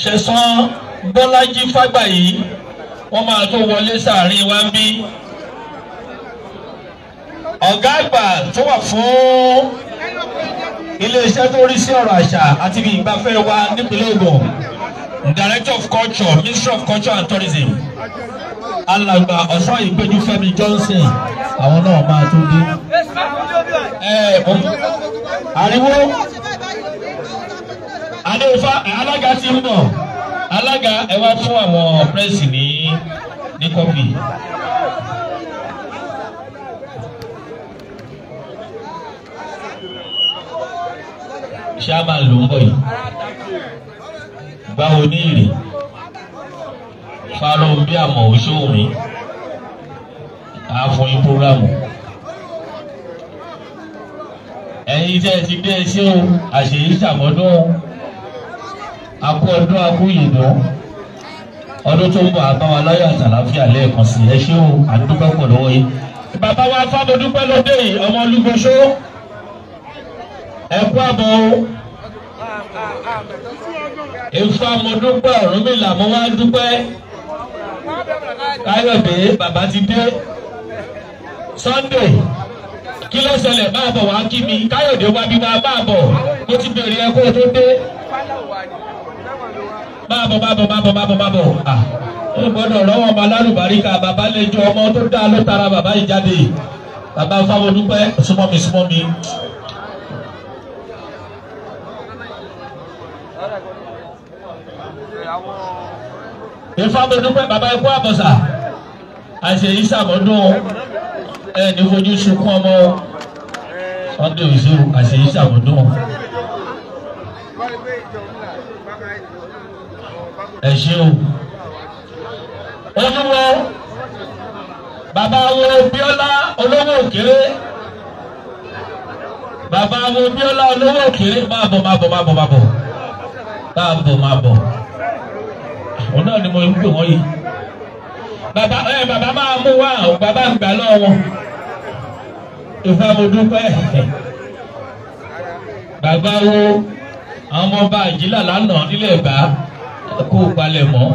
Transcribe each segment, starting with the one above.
Ṣẹ̀san Bọ́lájí Fágbàyí wọ́n máa tó wọlé sáàrin wa ń bí. Ọ̀gá àgbà tó wà fún iléeṣẹ́ tó rí sí ọ̀rọ̀ àṣà àti ibi ìgbafẹ́ wa nípínlẹ̀ Ògùn, Director of Culture, Ministry of Culture and Tourism, Alàgbà Ọ̀ṣọ́ Ìpéjú Fẹ́mi Johnson, àwọn náà máa tó dé. Ariwo Adéfá alága ti ń bọ̀, alága ẹ wá fún àwọn pírẹ́sì ní kọ́pì. Ṣáàmà ló ń bọ̀ yìí, báwo ní ìrè Fáròǹbí àmọ̀ oṣòwò àfún yín prógrámù. Ẹ̀yin tẹ́ ẹ ti dé ẹṣẹ́ o, àṣeyí ṣàmọ́dún, akú ọdún akú ìyèdún, ọdún tó ń bọ̀ àbáwá láyọ̀ àtàlàáfíà lẹ́ẹ̀kan sí ẹ ṣé o, àdúgbò pọ̀ lọ́wọ́ yìí. Bàbá wa Fábọdúpẹ́ lóde yìí, ọmọ Olúgbòṣó, ẹ kú àbọ̀ o. Ifá mo dúpẹ́, Ọ̀rúnmìlà mo wá dúpẹ́. Káyọ̀dé bàbá ti dé. Sunday kí ló ṣẹlẹ̀, máa bọ̀ wá kí mi. Káyọ̀dé wá bí wá máa bọ̀, mo ti bèrè ẹ kó o tó dé. Máa bọ̀ máa bọ̀ máa bọ̀ máa bọ̀ máa bọ̀. Ó gbọ́dọ̀ lọ́wọ́ ọmọ alálùbáríkà, bàbá lè jọ ọmọ tó dáa ló tara bàbá yìí jáde. Bàbá Fábọdúpẹ́ súnmọ́ mi súnmọ́ mi. Ifábọdúpẹ́ bàbá ikú àbọ̀sà àṣeyí sàmọ́dún, ẹ ní fojú sunkún ọmọ Sunday Òṣèlú, àṣeyí sàmọ́dún. Ẹ ṣé o. Olúwo bàbá wo Bíọ́lá olówó òkèrè, bàbá wo Bíọ́lá olówó òkèrè, máa bọ̀ máa bọ̀ máa bọ̀ máa bọ̀ máa bọ̀ máa bọ̀. Òun náà ni mo ń pè wọ́n yìí. Bàbá ẹ bàbá máa mú wá, bàbá ń gbà lọ́wọ́ wọn. Ifá mo dúpẹ́. Bàbá wo àwọn ọmọ ọba àjílà lánàá nílẹ̀ Ẹ̀gbá kó palẹ̀ mọ́.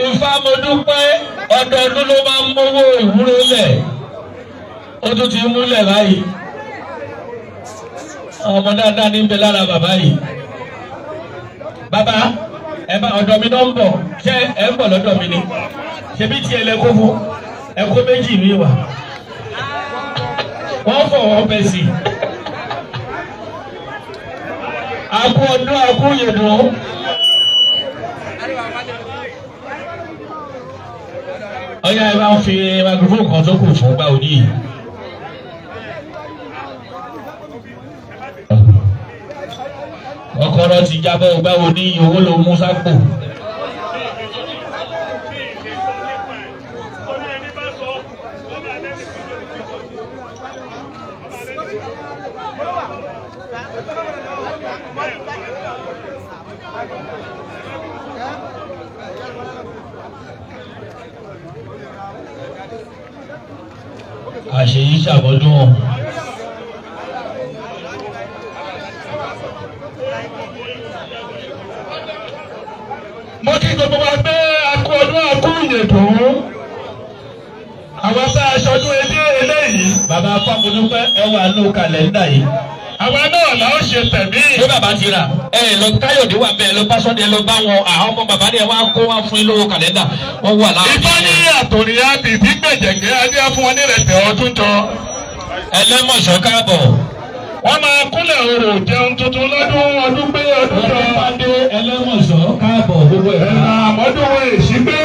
Ifá mo dúpẹ́, ọdọọdún ló máa ń mówó ìwúrò lẹ̀, ó tún ti múlẹ̀ báyìí. Ọmọ dáadáa ní bẹ lára bàbá yìí. Bàbá ẹ bá ọ̀dọ̀ mi náà ń bọ̀, ṣé ẹ ń bọ̀ lọ́dọ̀ mi ni? Ṣebí tí ẹ lẹ kó fún ẹ kó méjì mi wà. Wọ́n fọ̀ wọ́n bẹ̀ sí. Akú ọdún akú yèdùn. Ọyá ẹ bá ń fi microphone kan tó kù fún gbà òní yìí. Ọkọ̀rọ̀ ti jábọ̀ gbà òní yìí, owó ló mú sápò. Àṣeyí ṣàbọ̀dún. Mo kí gbogbo wa pé a kú ọdún a kú ìyèdún, àwọn tá a ṣọdún eléyìí. Bàbá Fábọdúpẹ́ ẹ wà ló kàlẹ́ndà yìí. Àwa náà là ó ṣe tẹ̀mí. Ṣé bàbá ti rà? Ẹ lọ Káyọ̀dé wà bẹ́ẹ̀ lọ Báṣọ́dé lọ bá wọn, àwọn ọmọ bàbá ni ẹ wá kó wá fún yín lówó kàlẹ́ndà wọ́n wà láàrin. Ifá ní àtòrí àbìbí gbẹ̀jẹ̀gbẹ́ adé fún wọn ní ìrẹsẹ̀ ọdún jọ. Ẹlẹ́mọ̀ṣọ́ káàbọ̀. Wọ́n máa kúnlẹ̀ orò jẹun tuntun lọ́dún ọdún pé ọdún jọ. Olúwadé Ẹlẹ́mọ̀ṣọ́ káàbọ̀ gbogbo ẹ̀. Ẹ̀rọ àmọ́dún wọn èsì gbé.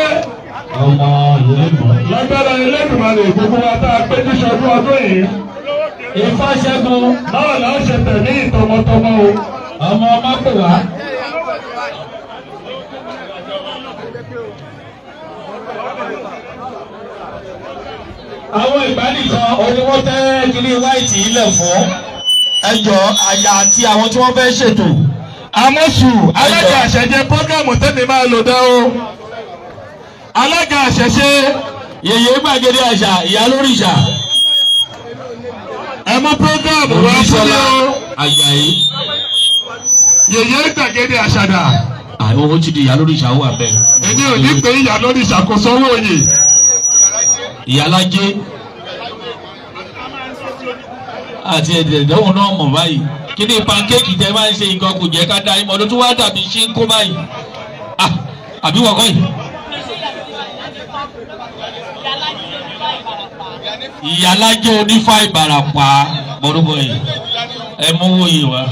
Ọmọ ìlú. Lágbára Elédùmarè gbogbo wa tá a péjú ṣọdún ọdún yìí. Ifá Ṣẹ́gun. Náà là ó ṣe tẹ̀mí ìtọmọtọmọ o. Ọmọ ọmọ pè wá. Àwọn ìgbàlì kan oní wọ́n tẹ́ kiri wáìtì ilẹ̀ fún ẹjọ́ àyà àti àwọn tí wọ́n fẹ́ ṣètò. Àmọ́sù alága àṣẹjẹ pọ́gàmù tẹ́mi máa lò dá o. Alága àṣẹṣe. Yèyé gbàgede àṣà ìyá lóríṣà. Ẹ mú program wá fún mi o. Àjàyí. Yèyé gbàgede àṣàdà. Àwọn owó ti di ìyá lóríṣà ó wà bẹ́ẹ̀. Èmi ò ní pé ìyá lóríṣà kò sanwó oyè. Ìyálájé àti ẹ̀dẹ̀dẹ̀wọ̀n náà mọ̀ báyìí. Kí ni pankéèkì tẹ máa ń ṣe nǹkan kò jẹ́ ká dá ìmọ̀ ọdún tó wá dàbí ṣé ń kó báyìí. Àbí wọ́n kọ́ yìí. Ìyálájé onífá Ìbàràpá mọ̀rúbọ̀ yìí ẹ mú owó yìí wá.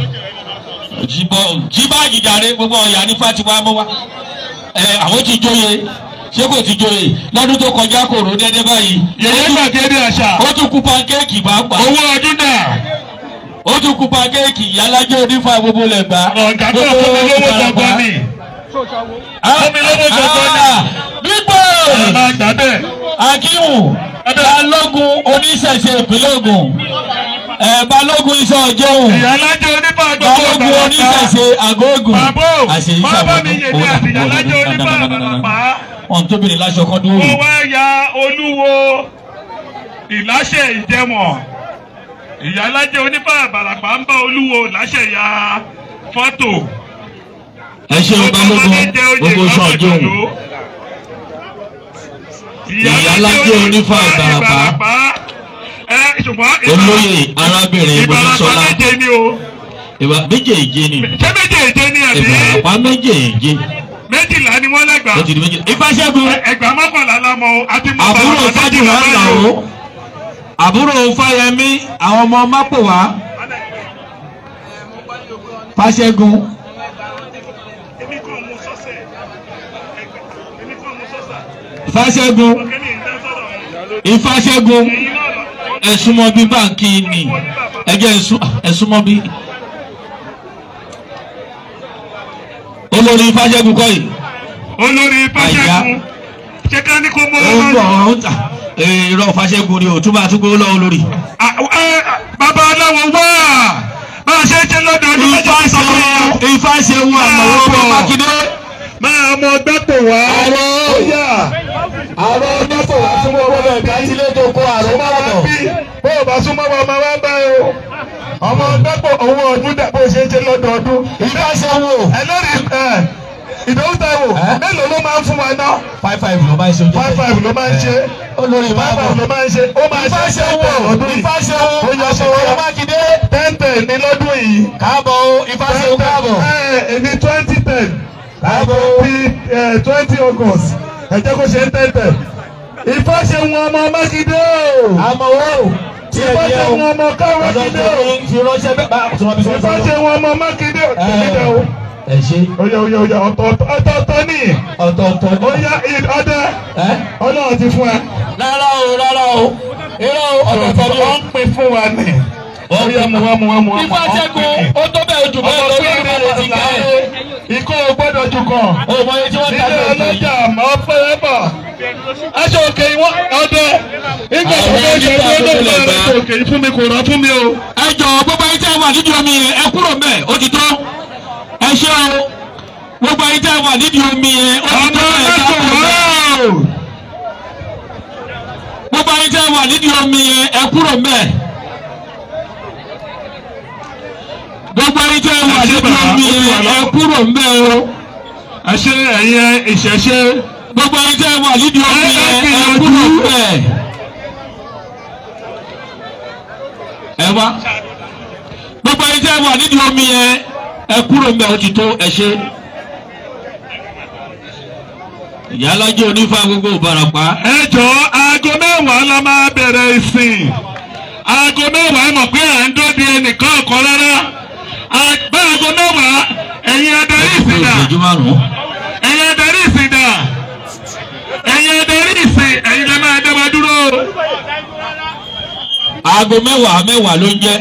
Jí báàgì jàre gbogbo ọ̀yà nífá ti wá mú wá. Ẹ àwọn ti jóye ṣé kò ti jóye lọ́dún tó kọjá kò ró dẹ́dẹ́ báyìí. Yèyé gbàgede àṣà. Ó tún kú pankéèkì pàápàá. Owó ọdún dà. Ó tún kú pankéèkì ìyálájé onífá gbogbo lẹ̀ gbà. Ọ̀gá tó fún mi lówó gbọ̀ngàn ni. Fún mi lówó gbọ̀ngàn ni. Bíbọ̀ Ẹ máa gbà bẹ́ẹ̀. Akíhùn Balógun oníṣẹ̀ṣe ìpínlẹ̀ Ògùn Balógun iṣẹ́ ọjọ́hùn Ìyálájé onífá gbogbo Balógun Ìbàràpá. oníṣẹ̀ṣe àgọ́ Ògùn. Bàbá o, bàbá mi yèyé àti ìyálájé onífá Ìbàràpá. Ọ̀n tóbi láṣọ kan dúró. Ó wá ya olúwo ìláṣẹ ìjẹmọ̀. Ìyálájé onífá Ìbàràpá ń bá olúwo ìláṣẹ ya fọ́tò. Ẹ ṣeun Balógun gbogbo iṣẹ́ ọjọ́hùn. Ìyálájé onífá Ìbàràpá. Ẹ ṣùgbọ́n Olóyè arábìnrin Ìbàràpá Mojísọ́lá. méje ni o. Ìbà méjèèje ni. Ṣé méjèèje ni àbí? Ìbàràpá méjèèje. 12 ni wọ́n lẹ́gbàá. Ó ti di 12. Ifáṣẹ́gun. Ẹgbàá 11 la mọ̀ o. Àti mọ̀ Àbúrò Ìbàràpá Fájìwá 12 báyìí o. làwọ̀. Àbúrò Fáyẹmí àwọn ọmọ Mápòwá. Fáṣẹ́gun. Èmi kàn mú sọ́sẹ̀. Èmi kàn mú sọ́sà. Fáṣẹ́gun. Ọ̀kẹ́ mi ń dá sọ̀rọ̀ wọn. Ifáṣẹ́gun. Ẹ̀yin náà lọ. Ẹ̀sùnmọ́ bí báńkì ni. Ẹ jẹ́ ẹ̀sùnmọ́ bí. Olórí Fáṣẹ́gun kọ́ yìí. Olórí Fáṣẹ́gun. Ṣé ká ní kó mọ́ Ó ń bọ̀ lọ́wọ́? ó ń tà. Irọ́ Fáṣẹ́gun ni ò túbọ̀ àtúgbò lọ́wọ́ olórí. Bàbá aláwọ̀ wá. Bá a ṣe ń ṣe lọ́dọọdún lọ́jọ́ sọ fún wa. Ifáṣẹ́gun àmọ̀wọ́ ọmọ Mákindé. Máa mọ gbẹ́pò wá. Àrò mẹ́fọ̀ wá súnmọ́ owó bẹ̀ kájílé tó kó àrò márùn-ún. Bó o bá súnmọ́ wa máa wá bá ẹ o. Ọmọ gbẹ́pò owó ọdún dà bó o ṣe ń ṣe lọ́dọọdún. Ifáṣẹ́gun. Ẹ lórí ẹ Ìdòwú Táíwò mélòó ló máa ń fún wa ná? 5-5 ló máa ń ṣe oúnjẹ. 5-5 ló máa ń ṣe. Olórí 5-5 ló máa ń ṣe. Ó máa ṣe Ifáṣẹ́gun. ọdún yìí. Ifáṣẹ́gun. Ó yọ ṣe Àmọ̀wọ́ Mákindé. 10-10 ní lọ́dún yìí. Káàbọ̀ o Ifáṣẹ́gun káàbọ̀. Ẹ èmi 2010. Káàbọ̀ o. 20 August. Ẹ jẹ́ kó ṣe ń 10-10. Ifáṣẹ́gun ọmọ Mákindé o. Àmọ̀wọ́ o. Tí ẹ jẹ́ o. Ifáṣẹ́gun ọmọ Mákindé o. Fi ránṣẹ́ bẹ́ẹ̀ bá àtúnwá bí sọ́ọ́. Ifáṣẹ́gun ọmọ Mákindé o. Tèmi dẹ o. Ẹ ṣe. Oya oya oya ọ̀tọ̀ọ̀tọ̀ ọ̀tọ̀ọ̀tọ̀ ni. Ọ̀tọ̀ọ̀tọ̀ ni. Oya ọdẹ Ọlọ́run ti fún ẹ. Rárá o rárá o. Irọ́ o ọ̀tọ̀ọ̀tọ̀ ni. Ó ń pín fún wa ni. Oya mu wa mu wa mu wa. Ifáṣẹ́gun ó tó bẹ́ẹ̀ ojú bẹ́ẹ̀ lọ lórí ìbàdàn ti kẹ́ ẹ̀. Ikú ò gbọ́dọ̀ jù kàn. O mọ iye tí wọ́n ta Ilé lóòótọ́. ọlọ́jà mọ́ fẹ́rẹ́ bọ̀. Aṣọ òkè ìwọ́n ọdẹ. Ìgbà tó bá ṣe ẹgbẹ́ ọlọ́jà aṣọ òkè yìí fún mi kò rán fún mi o. Ẹ jọ̀ọ́ gbogbo ayé tí a wà nídìí omi yẹn ẹ kúrò mẹ́ ó ti tó. Ẹ ṣé o. Gbogbo ayé tí a wà nídìí omi yẹn ó ti Ọmọ tó ẹ ká ẹ̀kọ́ kúrò mẹ́. Gbogbo ayé tí a wà nídìí omi yẹn ẹ kúrò mẹ́. Gbogbo ayé tí a wà nídìí omi yẹn ẹ kúrò mẹ́ o. Ẹ ṣe ẹ̀yin ìṣẹ̀ṣe. Gbogbo ayé tí a wà nídìí omi yẹn ẹ kúrò mẹ́. Ẹ wá. Gbogbo ayé tí a wà nídìí omi yẹn ẹ kúrò mẹ́ ó ti tó ẹ ṣe. Ìyálájé onífá gbogbo Ìbàràpá. Ẹ jọ̀ọ́ aago 10 la máa bẹ̀rẹ̀ ìsìn. Aago 10 ẹ mọ̀ pé à ń dóde ẹnìkan ọ̀kan rárá. Bá aago 10 ẹ̀yin adarí ìsìn dà. Ìṣẹ́jú 5. Ẹ̀yin adarí ìsìn dà. Ẹ̀yin adarí ìsìn ẹ̀yin lè máa dá wa dúró. Aago 10 10 ló ń jẹ́.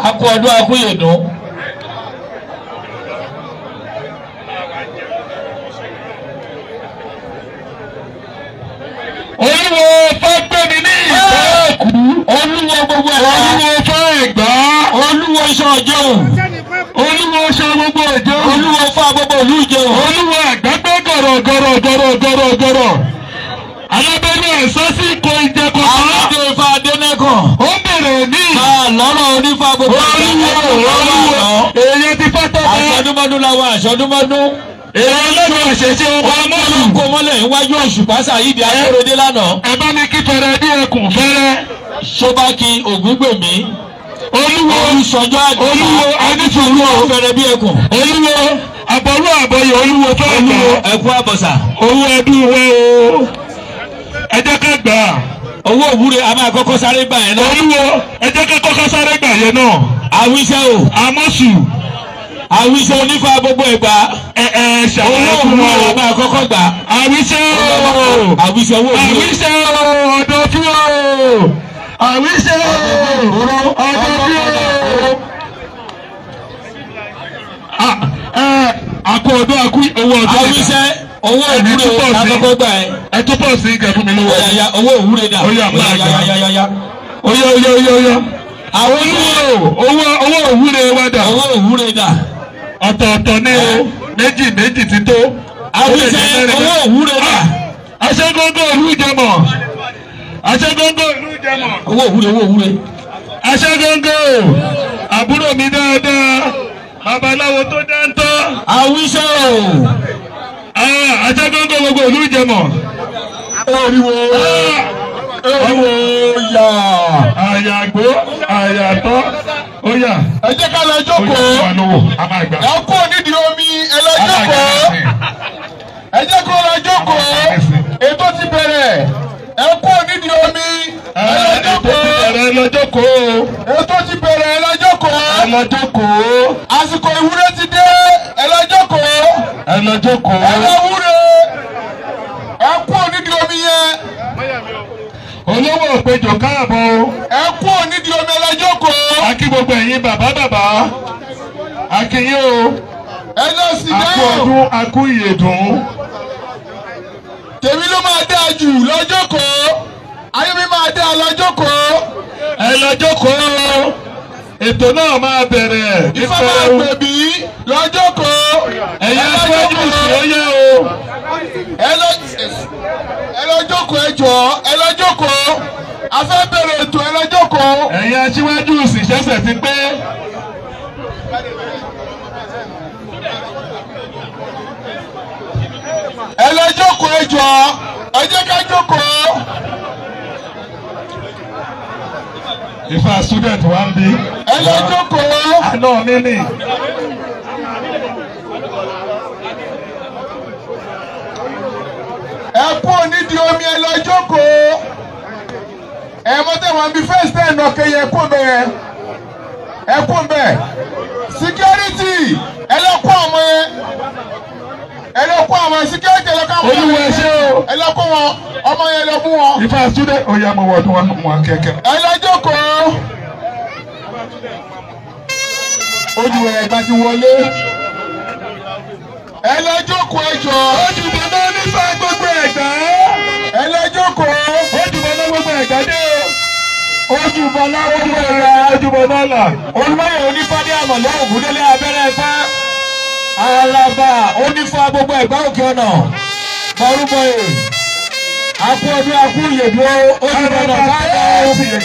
Akú ọdún akú yèdùn. Olúwo Fágbémi ní ìfẹ́ kú. Olúwo gbogbo ẹ̀gbá. Olúwo fẹ́ Ẹ̀gbá. Olúwo iṣan ọjọ́. Olúwo ṣe gbogbo ìjọ. Olúwo fún gbogbo ìlú ìjọ. Olúwo àgbàgbé gọ̀rọ̀ gọ̀rọ̀ gọ̀rọ̀ gọ̀rọ̀ gọ̀rọ̀. Alábẹ́lé ẹ̀sọ́ sí kò ìjẹ̀kọ̀ tán. Aládé Ifá Adénẹ́kàn. Ó bèrè ní. Máa lọ́rọ̀ onífá gbogbo Olúwo olúwo èèyàn ti fọ́tọ̀ bá. Àṣọdúnmọ́dún làwọn àṣọdúnmọ́dún. Èèyàn lọ́dún àṣẹṣe ọba mọ́lù. Kó mọ́lẹ̀ níwájú Òṣùpá Sàyídì Akérèdé lánàá. Ẹ bá mi kí fẹrẹ bí ẹkùn fẹrẹ. Ṣọ́bákì Ògúngbèmí. Olúwo Olùsọjọ́ àdìsá. Olúwo ẹnìtúrú o. Fẹrẹ bí ẹkùn. Olúwo àbọ̀rú àbọ̀yè olúwo fẹ́ gbà. Olúwo ẹkún àbọ̀sà. Owó ẹbí wẹ́ o. Ẹ jẹ́ ká gbà. Owó òwúre a máa kọ́kọ́ sáré gbà yẹn náà. Olúwo ẹ jẹ́ ká kọ́kọ́ sáré gbà yẹn náà. Àwíṣẹ́ o. Àmọ́sù. Àwíṣẹ́ onífá gbogbo Ẹ̀gbá. Ẹ ẹ ṣàlàyé Owó fún òwúre wa a o. máa kọ́kọ́ gbà. Àwíṣẹ́ o. Àwíṣẹ́ owó òwúre. Àwíṣẹ́ o. Ọ̀dọ̀ fún o. Àwíṣẹ́ o. Ọ̀dọ̀ fún o. Àkó ọdún àkú owó ọdún. Àwíṣẹ́ owó òwúre a kọ́kọ́ gbà yẹn. Ẹ tó pọ̀ sí ìgẹ̀ fún mi lówó. Ọ̀yàyà owó òwúre dà. Ó yá, máa gbà. Ọ̀yàyàyàyà. Oyá oyá oyá oyá. Àwọn Olúwo owó owó òwúre wa dà. owó òwúre dà. Ọ̀tọ̀ọ̀tọ̀ ní o. Méjì méjì ti tó. Àwíṣẹ́ owó òwúre dà. Aṣẹ́gógó ìlú Ìjẹ̀mọ̀. Aṣẹ́gógó ìlú Ìjẹ̀mọ̀. Owó òwúre owó òwúre. Aṣẹ́gógó àbúrò mi dáadáa. Babaláwo tó dáńtọ́. Àwíṣẹ́ o. Aṣẹ́gógó gbogbo ìlú Ìjẹ̀mọ̀. Eriwo eriwo yà. Àyàgbó àyàtọ̀ ó yá. Ẹ jẹ́ ká lọ Ó yá jókòó. fún wa lówó a máa gbà. Ẹ kú nídìí omi ẹ lọ A máa gbà jókòó. nísìnyí. Ẹ jẹ́ kó lọ jókòó. Ètò ti bẹ̀rẹ̀. Ẹ kú nídìí omi ẹ lọ Ètò ti jókòó. bẹ̀rẹ̀ ẹ lọ jókòó. Ètò ti bẹ̀rẹ̀ ẹ lọ jókòó. Ẹ lọ jókòó. Àsìkò ìwúre ti dé ẹ lọ jókòó. Ẹ lọ jókòó. Ẹ lọ wúre. Ẹ kú nídìí omi yẹn. Olówó òpejò káàbọ̀ o. Ẹ kú nídìí omi ẹ lọ jókòó. A kí gbogbo ẹ̀yin bàbá bàbá. A kí yín o. Ẹ lọ sí A kú dáhùn. ọdún a kú ìyèdùn. Tèmi ló máa dáa jù lọ́jọ́kòó. Ayé mi máa dáa lọ́jọ́kòó. Ẹ lọ jókòó. Ètò náà máa bẹ̀rẹ̀. Ifá máa gbèbí lọ́jọ́kòó. Ẹ̀yin aṣíwájú ìsìn ó yẹ o. Ẹ lọ jókòó ẹ jọ̀ọ́ ẹ lọ jókòó. A fẹ́ bẹ̀rẹ̀ ètò ẹ lọ jókòó. Ẹ̀yin aṣíwájú ìsìn ṣẹ̀ṣẹ̀ ti pé. Ẹ lọ jókòó ẹ jọ̀ọ́ ẹ jẹ́ ká jókòó. Ifá student wa ń bí. Ẹ lọ jókòó. Àná mi nì. Ẹ kú nídìí omi ẹ lọ jókòó. Ẹ mọ́tẹ́ wọn bí first ten ọ̀kẹ́ yẹ kú bẹ́ẹ̀. Ẹ kú bẹ́ẹ̀. Security ẹ lọ kó àwọn yẹn. Ẹ lọ kó àwọn security ẹ lọ kó àwọn Olúwa ẹ ṣé o. Ẹ lọ kó wọn ọmọ yẹn lọ mú wọn. Ifá student ó yá mo wọ ọdún wa mú wa kẹ́kẹ́. Ẹ lọ jókòó. Ojú Ẹ̀gbá ti wọlé. Ẹ lọ jókòó ẹ jọ̀ọ́. Ojúbọ náà nípa gbogbo Ẹ̀gbá. Ẹ lọ jókòó. Ojúbọ náà gbogbo Ẹ̀gbá dé o. Ojúbọ náà Ojúbọ náà ojúbọ náà là. Olúmọ̀yẹ̀ onífádé àmọ̀lẹ́ Ògúndélé abẹ́rẹ́ Ifá. Àràbà onífá gbogbo Ẹ̀gbá òkè ọ̀nà. Mọ̀rúbọ̀yè. Akú ọdún akú ìyèdú ojúbọ náà káàbọ̀.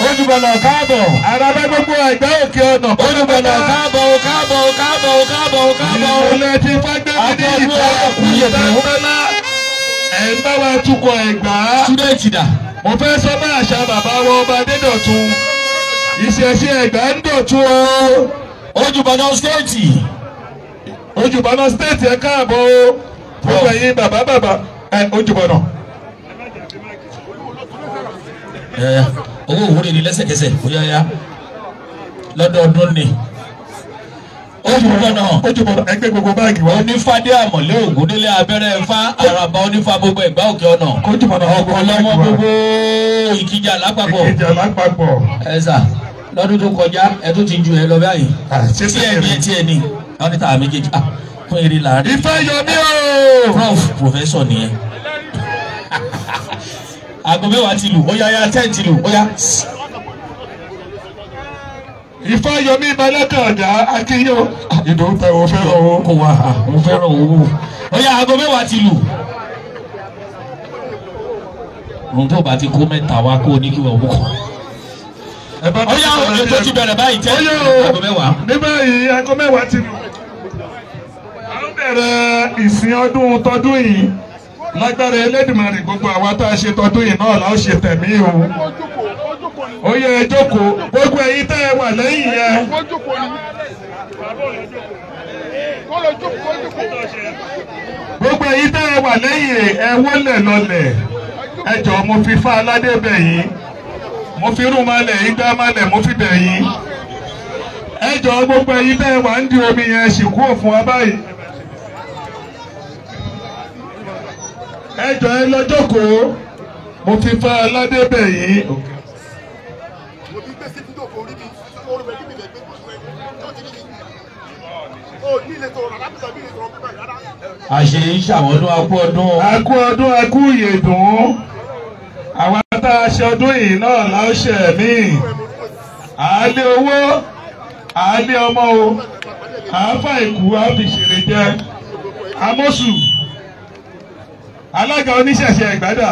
Ojúbọ náà káàbọ̀. Àràbà gbogbo Ẹ̀gbá òkè ọ̀nà. Ojúbọ náà káàbọ̀ káàbọ̀ káàbọ̀ káàbọ̀ káàbọ̀. Ìmọ̀lẹ̀ ti fagbẹ́ ní ìfẹ́ òkúta. Ẹ̀ ń bá wa tukọ̀ Ẹ̀gbá. Student dà. Mo fẹ́ sọ bá àṣà bàbá wa ọba Adédọ̀tun. Ìṣẹ̀ṣe Ẹ̀gbá ń dọ̀tun o. Ojúbọ náà state. Ojúbọ náà state ẹ káàbọ̀ o. Gbogbo ẹ̀yin bàbá bàbá ẹ ojúbọ náà. Owó òwúre ni lẹ́sẹ̀kẹsẹ̀ ó yá yá lọ́dọọdún ni. Ojúbọ̀nà. Ojúbọ̀nà ẹgbẹ́ gbogbo báàgì wa. Onífádé àmọ̀lé Ògúndélé abẹ́rẹ́ Ifá àràbà onífá gbogbo Ẹ̀gbá òkè ọ̀nà. Ojúbọ̀nà ọlọ́mọ gbogbo Ìkìjà lápapọ̀. Ìkìjà lápapọ̀. Ẹ sà lọ́dún tó kọjá ẹ tó ti ju ẹ lọ báyìí. Tí ẹ ní wọ́n ní tàà méjèèjì fún eré láàrin. Ifáyọmí o. Prof professor nìyẹn. Aago mẹ́wàá ti lù ó yá yá 10 ti lù ó yá. Ifáyọmí Balẹ́kànjá Akínyó. Ìdòwú tẹ wo fẹ́ràn owó. Kò wá mo fẹ́ràn owó. Ó yá aago mẹ́wàá ti lù. Ohun tó bá ti kó mẹ́ta wá kó ní kí wọ́n mú kọ́. Ó yá ètò ti bẹ̀rẹ̀ báyìí tẹ́ aago mẹ́wàá. Ní báyìí aago mẹ́wàá ti lù. A ń bẹ̀rẹ̀ ìsìn ọdún tọdún yìí. Lágbára Elédùmarè gbogbo àwa tá a ṣe tọdún yìí náà la ó ṣe tẹ̀mí o. Ó yẹ ẹ jókòó gbogbo ẹ̀yin tẹ́ ẹ wà lẹ́yìn yẹn. Gbogbo ẹ̀yin tẹ́ ẹ wà lẹ́yìn ẹ wọlé lọlẹ̀. Ẹ jọ̀ọ́ mo fi Ifá aládé bẹ̀ yín. Mo fi irú malẹ̀ igbá malẹ̀ mo fi bẹ̀ yín. Ẹ jọ̀ọ́ gbogbo ẹ̀yin tẹ́ ẹ wà ń di omi yẹn ṣì kú òfun wa báyìí. Ẹ jọ̀ọ́ ẹ lọ jókòó mo fi Ifá aládé bẹ̀ yín. Àṣẹ ìṣàmọ́dún akú ọdún. Akú ọdún akú ìyèdùn. Àwa tá a ṣe ọdún yìí náà la ó ṣe mí. Àálé owó, àálé ọmọ o, àáfà ìkú á fi ṣèrè jẹ. Amósù, alága oníṣẹ̀ṣe Ẹ̀gbádà.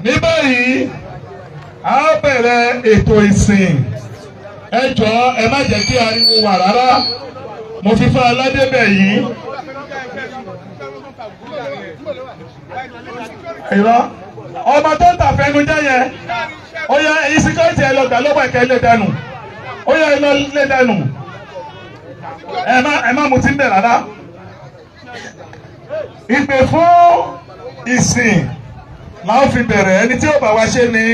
Ní báyìí a bẹ̀rẹ̀ ètò ìsìn. Ẹ jọ̀ọ́ ẹ má jẹ́ kí ariwo wà rárá. Mo fi Ifá aládé bẹ̀ yín. Irọ́ ọmọ tó ń tàfẹnujẹ́ yẹn ó yẹ èyí síkọ́ọ̀tì ẹ lọ gbà lọ́wọ́ ẹ̀kẹ́ lé dànù. Ó yẹ ẹ lọ lé dànù. Ẹ má mutí ń bẹ̀ rárá. Ìpè fún ìsìn la ó fi bẹ̀rẹ̀. Ẹni tí ó bá wa ṣe ni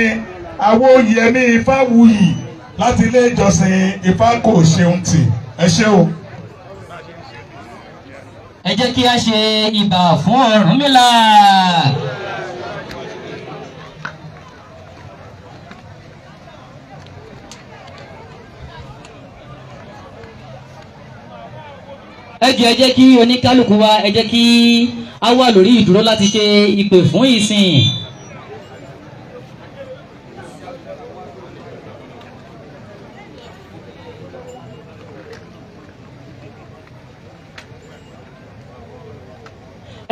Awóyẹmí Ifáwuyì láti ilé ìjọsìn Ifákòṣeun tì. Ẹ ṣé o. Ẹ jẹ́ kí a ṣe ìbà fún Ọ̀rúnmìlà. Ẹ jọ̀ọ́ ẹ jẹ́ kí oníkálukú wa ẹ jẹ́ kí a wà lórí ìdúró láti ṣe ìpè fún ìsìn.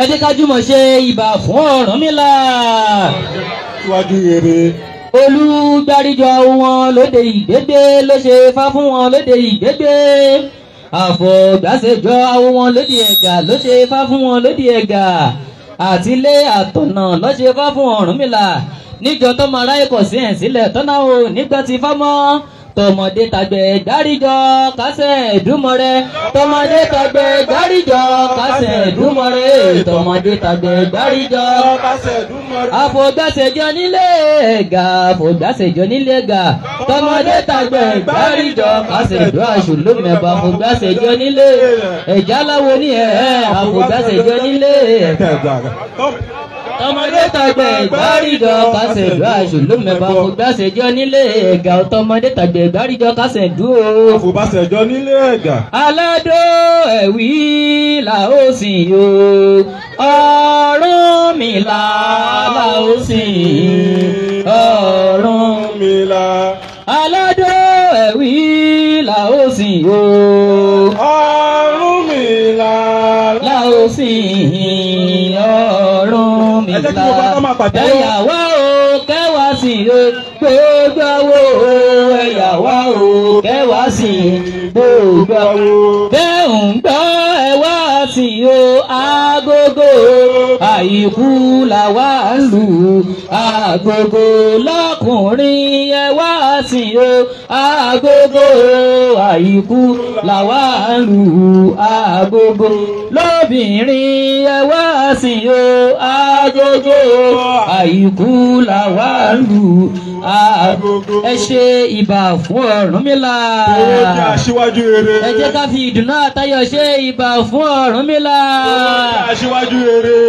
Ẹ jẹ́ ká jùmọ̀ ṣe ìbà fún Ọ̀rúnmìlà. Síwájú rere. Olùgbàríjọ wọn lóde ìgbégbé ló ṣe fá fún wọn lóde ìgbégbé. Àfọ̀gbàṣejọ àwọn wọn lóde ẹ̀gà ló ṣe fá fún wọn lóde ẹ̀gà. Àtilé àtọ̀nà ló ṣe fá fún Ọ̀rúnmìlà. Níjọ tọmọ aráyé kọ̀ sí ẹ̀ sílẹ̀ tọ́nà o nígbà tí fá mọ́. Tọmọdé tàgbẹ̀ gbáríjọ kásẹ̀ ìdúmọ̀rẹ́. Tọmọdé tàgbẹ̀ gbáríjọ kásẹ̀ ìdúmọ̀rẹ́. Tọmọdé tàgbẹ̀ gbáríjọ kásẹ̀ ìdúmọ̀rẹ́. Àfọ̀gbàṣejọ nílé ẹ̀gà àfọ̀gbàṣejọ nílé ẹ̀gà. Tọmọdé tàgbẹ̀ gbáríjọ kásẹ̀ ìdú àṣù ló mẹ́ba. Àfọ̀gbàṣejọ nílé ẹ̀já láwo ní ẹ̀ àfọ̀gbàṣejọ nílé ẹ̀gà. Tọmọdé tàgbẹ̀ gbáríjọ kásẹ̀ ìdú àṣù ló mẹ́ba. Àfọ̀gbàṣejọ nílé ẹ̀gà. Tọmọdé tàgbẹ̀ gbáríjọ kásẹ̀ ìdú o. Àfọ̀gbàṣejọ nílé ẹ̀gà. Aládó ẹ̀wí là ó sìn o. Ọ̀rúnmìlà là ó sìn. Ọ̀rúnmìlà. Aládó ẹ̀wí là ó sìn o. Ọ̀rúnmìlà là ó sìn. Ọ̀rúnmìlà. Ẹ̀yà wá o kẹwàá sìn o. Gbogbo àwo ẹ̀yà wá o kẹwàá sìn. Gbogbo àwo. Bẹ́ẹ̀ o agogo àìkú làwa ń lù agogo lọ́kùnrin ẹ wá sìn o agogo àìkú làwa ń lù agogo lóbìnrin ẹ wá sìn o agogo àìkú làwa ń lù agogo. Ẹ ṣe ìbà fún Ọ̀rúnmìlà. Owó jẹ́ aṣíwájú rere. Ẹ jẹ́ ká fi ìdùnnú àtayọ̀ ṣe ìbà fún Ọ̀rúnmìlà. Owó jẹ́ aṣíwájú rere.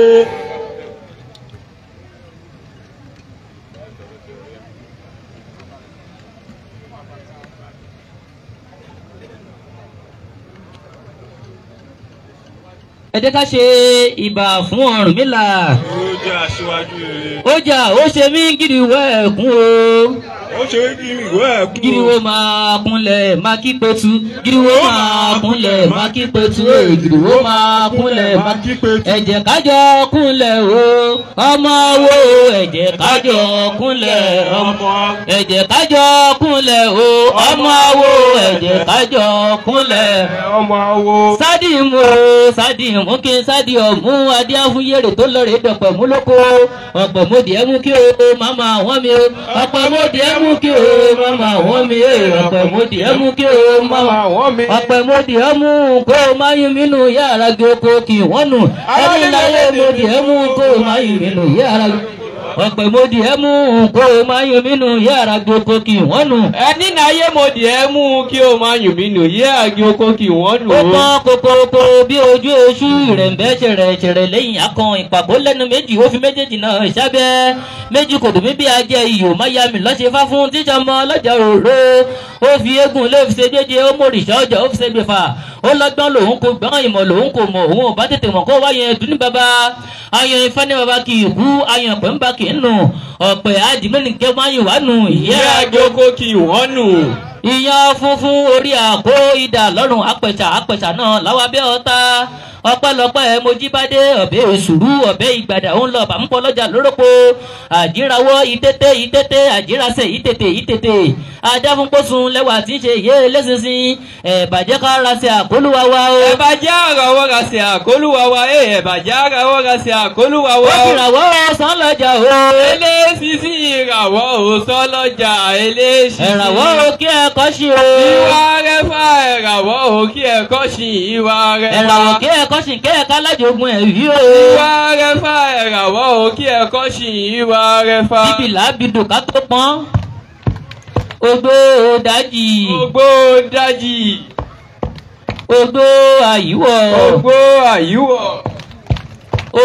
Ẹ jẹ́ ká ṣe ìbà fún Ọ̀rúnmìlà. Owó jẹ́ aṣíwájú rere. Ó jà ó ṣe mí gíríwó ẹ̀kún o. Ó ṣe gíríwó ẹ̀kún. Gíríwó máa kúnlẹ̀ máa kí petu. Gíríwó máa kúnlẹ̀ máa kí petu. Gíríwó máa kúnlẹ̀ máa kí petu. Ẹ jẹ́ ká jọ kúnlẹ̀ o ọmọ wo. Ẹ jẹ́ ká jọ kúnlẹ̀ ọmọ. Ẹ jẹ́ ká jọ kúnlẹ̀ o ọmọ wo. Ẹ jẹ́ ká jọ kúnlẹ̀ ọmọ wo. Sádìmù o sádìmù kí n sádì ọ̀mú adíáfúyèrè tó lọ rèé dọ̀pọ̀ mú lóko. Ọ̀pọ̀ mòdì ẹ̀ mú kí o màmá wọ́n mi o. Ọ̀pọ̀ mòdì ẹ̀ mú kí o màmá wọ́n mi o. Ọ̀pọ̀ mòdì ẹ̀ mú kí o màmá wọ́n mi. Ọ̀pọ̀ mòdì ẹ̀ mú kó o má yún mí nù yàrá gbé oko kì wọ́n nù. Ẹni láyé mòdì ẹ̀ mú kó o má yún mí nù yàrá gbé. Ọ̀pẹ̀ mòdì ẹ̀ mú kó o má yún mí nù yàrá gbé oko kì wọ́n nù. Ẹni náyé mòdì ẹ̀ mú kí o má yún mí nù yàrá gbé oko kì wọ́n nù. Ó pọ́n kokoko bí ojú oṣù rẹ̀ǹbẹ́ ṣẹ̀rẹ̀ ṣẹ̀rẹ̀ lẹ́yìn akàn ìpàkó lẹ́nu méjì ó fi méjèèjì náà ṣábẹ́ méjì kò dùn mí bí ajẹ́ iyò má ya mi lọ́ṣẹ́ fá fún tíṣà ọmọ ọlọ́jà òró ó fi eégún ló fi ṣe jẹ́jẹ́ ó mòrìṣà ọjà ó fi ṣe gbèfà ó lọ́gbọ́n lòun kò gbọ́n ìmọ̀ lòun kò mọ̀ òun ò bá tètè mọ̀ kó wáyé ẹdùn ní baba ayan ifá ní baba kì í kú ayan ọ̀pẹ̀ ń bá kì í nù ọ̀pẹ̀ àdìmẹ́nìkẹ́ máa ń wà nù ìyá àjọkó kì í wọ́n nù. Ìyàn funfun orí àkó idà lọ́rùn apẹ̀ṣà apẹ̀ṣà náà láwa bẹ́ ọ̀tá ọpẹ́lọpẹ́ mojíbádé ọ̀bẹ òṣùrù ọ̀bẹ ìgbàdà òun lọ bàmúpọ̀ lọ́jà lórópo àjírawọ́ ìtètè ìtètè àjírasẹ̀ ìtètè ìtètè ajáfúnpọ̀sùn lẹ́wà tí ń ṣe ìyé lẹ́sìnsìn ẹ̀bàjẹ́ ká rasẹ̀ àkólúwa wa o. Ẹ̀bàjẹ́ àràwọ̀ rasẹ̀ àkólúwa wa ẹ̀ ẹ̀bàjẹ́ àràwọ̀ rasẹ̀ àkólúwa wa o. Ó ìràwọ̀ ọ̀sán lọ́jà o. Eléṣiṣi ìràwọ̀ ọ̀sán lọ́jà eléṣiṣi. Ìràwọ̀ òkè ẹ̀kọ́ ṣe o. Ìwà rẹ̀ fà ìràwọ̀ òkè ẹ̀kọ́ ṣì ìwà rẹ̀ fà. Ìràwọ̀ òkè ẹ̀kọ́ ṣì kẹ́ ẹ̀ka lájogún ẹ̀ yí o. Ìwà rẹ̀ fà ìràwọ̀ òkè ẹ̀kọ́ ṣì ìwà rẹ̀ fà. Bíbí làbìdù ká tó pọ́n. Ogbó dájì. Ogbó dájì. Ogbó àyíwọ̀. Ogbó àyíwọ̀.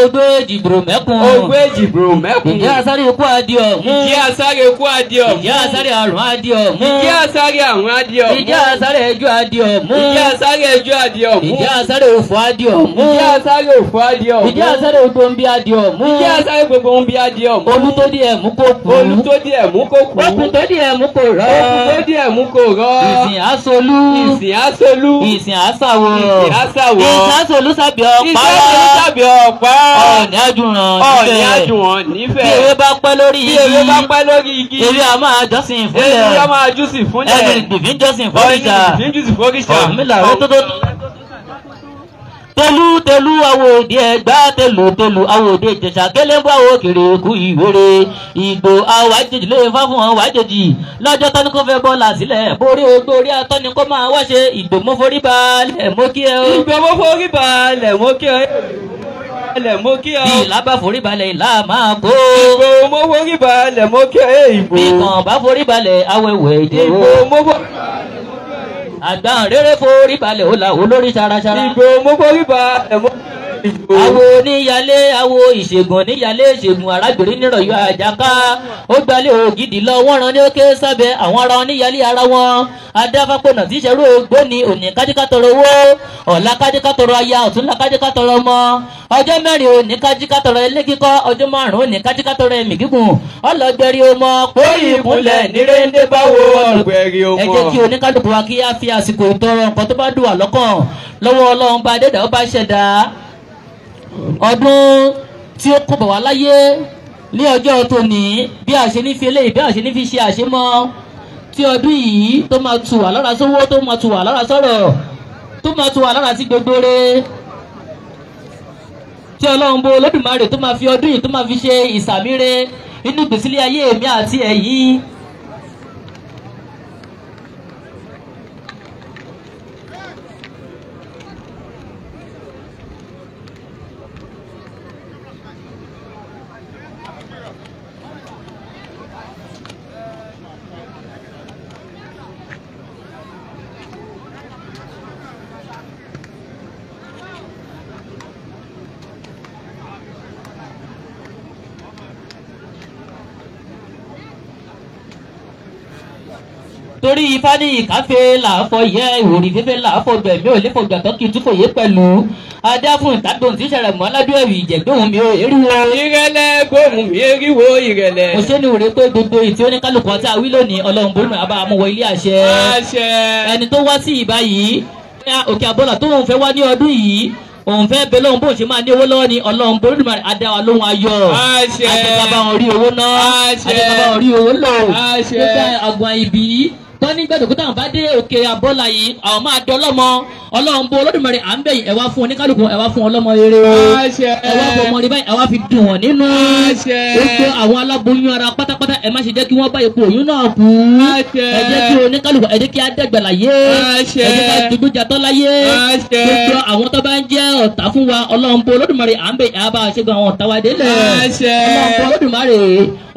Ogbó jìbìrò mẹ́kun. Ogbó jìbìrò mẹ́kun. Ìjẹ́ asáré ikú adìẹ ọ̀mú. Ìjẹ́ asáré ikú adìẹ ọ̀mú. Ìjẹ́ asáré àrùn adìẹ ọ̀mú. Ìjẹ́ asáré àrùn adìẹ ọ̀mú. Ìjẹ́ asáré ẹjọ́ adìẹ ọ̀mú. Ìjẹ́ asáré ẹjọ́ adìẹ ọ̀mú. Ìjẹ́ asáré òfò adìẹ ọ̀mú. Ìjẹ́ asáré òfò adìẹ ọ̀mú. Ìjẹ́ asáré gbòǹbí adìẹ ọ̀mú. Ìjẹ́ asáré gbòǹbí adìẹ ọ̀mú. Olú tó di ẹ̀mú kò kú. Olú tó di ẹ̀mú kò kú. Okùn tó di ẹ̀mú kò rọ́. Okùn tó di ẹ̀mú kò rọ́. Ìsìn asolú. Ìsìn asolú. Ìsìn asàwọ̀. Ìsìn asàwọ̀. Ìsìn asolú sábẹ̀ ọ̀pá. Ìsìn asolú sábẹ̀ ọ̀pá. Ọ̀ọ̀ni àjùràn nífẹ̀ẹ́. Ọ̀ọ̀ni àjùràn nífẹ̀ẹ́. Bí ewé bá pẹ́ lórí igi. Bí ewé bá pẹ́ lórí igi. Ewé a máa jọ́sìn fúnlẹ̀. Ewé a máa jọ́sìn fúnlẹ̀. Ẹnu ìgbìfín jọ́sìn fóríṣà. Ẹnu ìgbìfín jọ́sìn fóríṣà. Ọ̀rúnmìlà rẹ tó tó. Tolú tolú awo òde Ẹ̀gbá tolú tolú awo òde Ìjẹ̀ṣà kélébú awo kiri kú ìwéré ìgbò awo àjèjì lè fá fún àwọn àjèjì lọ́jọ́ tọ́ni kò fẹ́ bọ́ọ̀lù àsílẹ̀ borí ogbó orí atọ́ni kó máa wá ṣe ìgbò mọ́ forí balẹ̀ mọ́ kí ẹ o. Ìgbò mọ́ forí balẹ̀ mọ́ kí ẹ lẹ̀ mọ́ kí ọ. Bí ìlà bá forí balẹ̀ ìlà máa kó. Ìgbò mọ́ forí balẹ̀ mọ́ kí ẹ ìgbò. Bí kàn bá forí balẹ̀ awẹ́wẹ́ ìdè o. Ìgbò mọ́ forí. Àgbà rere forí balẹ̀ ó la olórí ṣaraṣara. Ìgbò mọ́ forí balẹ̀ mọ́ ìgbò. Awo níyalé awo ìṣègùn níyalé ìṣègùn arábìnrin nírọ̀yọ́ àjàká ó gbalẹ̀ ògidì lọ wọ́n ran ní òkè sábẹ́ àwọn ará wọn níyalé ara wọn adáfápọ̀nà tí ìṣerú ògbóni òní kájíkátọrọ owó ọ̀la kájíkátọrọ aya ọ̀túnla kájíkátọrọ ọmọ ọjọ́ mẹ́rin òní kájíkátọrọ ilé kíkọ́ ọjọ́ márùn-ún òní kájíkátọrọ ẹ̀mí gígùn ọlọ́gbẹ̀rì ọmọ póyì ìkúnlẹ̀ nírèndé báwo ọlọ́gbẹ̀rì ọmọ. Ẹ jẹ́ kí oníkálukú wa kí á fi àsìkò tọrọ nǹkan tó bá dùn wá lọ́kàn lọ́wọ́ Ọlọ́run bá dẹ́dà ó bá ṣẹ̀dá ọdún tí ó kó bọ̀ wá láyé ní ọjọ́ tòní bí a ṣe ní fi eléyìí bí a ṣe ní fi ṣe àṣemọ́ tí ọdún yìí tó máa tù wá lára sówó tó máa tù wá lára sọ̀rọ̀ tó máa tù wá lára sí gbogbo rẹ̀. Tí Ọlọ́run bó Olódùmarè tó máa fi ọdún yìí tó máa fi ṣe ìsàmíre nínú ìgbésílẹ̀ ayé èmi àti ẹ̀yin. Torí ifá ní ìkáfẹ́ làáfọ̀ yẹ ìwòrì fífẹ́ làáfọ̀ gbẹ̀mí ò léfò gbàtọ́ kí n tún fòye pẹ̀lú adá fún ìtàgbọ̀n tí sẹ̀rẹ̀ mọ́ ládùú ẹ̀wì ìjẹ̀gbóhùn mi ò eriwo. Ìrẹ̀lẹ̀ gbóhùn mi eriwo ìrẹ̀lẹ̀. Mo ṣe ní òre pé gbogbo ìtí oníkálukú ọtí àwí lónìí Ọlọ́run bólú àbá amúwọ ilé àṣẹ. Àṣẹ. Ẹni tó wá sí ìbá yìí Òkè Àbọ̀là tó òun fẹ́ wá ní ọdún yìí òun fẹ́ bẹ lóhun bóun ṣe máa ní owó lọ́wọ́ ni Ọlọ́run bólú adá wa lóhun ayọ̀. Àṣẹ. Àjẹkábá wọn rí owó ná. Àṣẹ. Àjẹkábá wọn rí owó lò. Àṣẹ. Gbogbo àgbọn ibi tọ́ ní gbẹ̀dọ̀kú táwọn bá dé Òkè Àbọ̀là yìí àwọn máa dán ọlọ́mọ Ọlọ́run bó Olódùmarè à ń bẹ̀ yìí ẹ wá fún oníkálukú ẹ wá fún ọlọ́mọ rere o. Àṣẹ. Ẹ wá fún ọmọ rere báyìí ẹ wá fi dùn wọ́n nínú. Àṣẹ. Gbogbo àwọn aláboyún ara pátápátá ẹ má ṣe jẹ́ kí wọ́n bá ipò oyún náà kú. Àṣẹ. Ẹ jẹ́ kí oníkálukú ẹ jẹ́ kí á dẹ̀gbẹ̀ láyé. Àṣẹ. Ẹ jẹ́ ká dùgbùjàtọ́ láyé. Àṣẹ. Gbogbo àwọn tó bá ń jẹ́ ọ̀tá fún wa Ọlọ́run bó Olódùmarè à ń bẹ̀ yìí á bá ṣẹ́gun àwọn ọ̀tá wa délẹ̀. Àṣẹ. Ọlọ́run bó Olódùmarè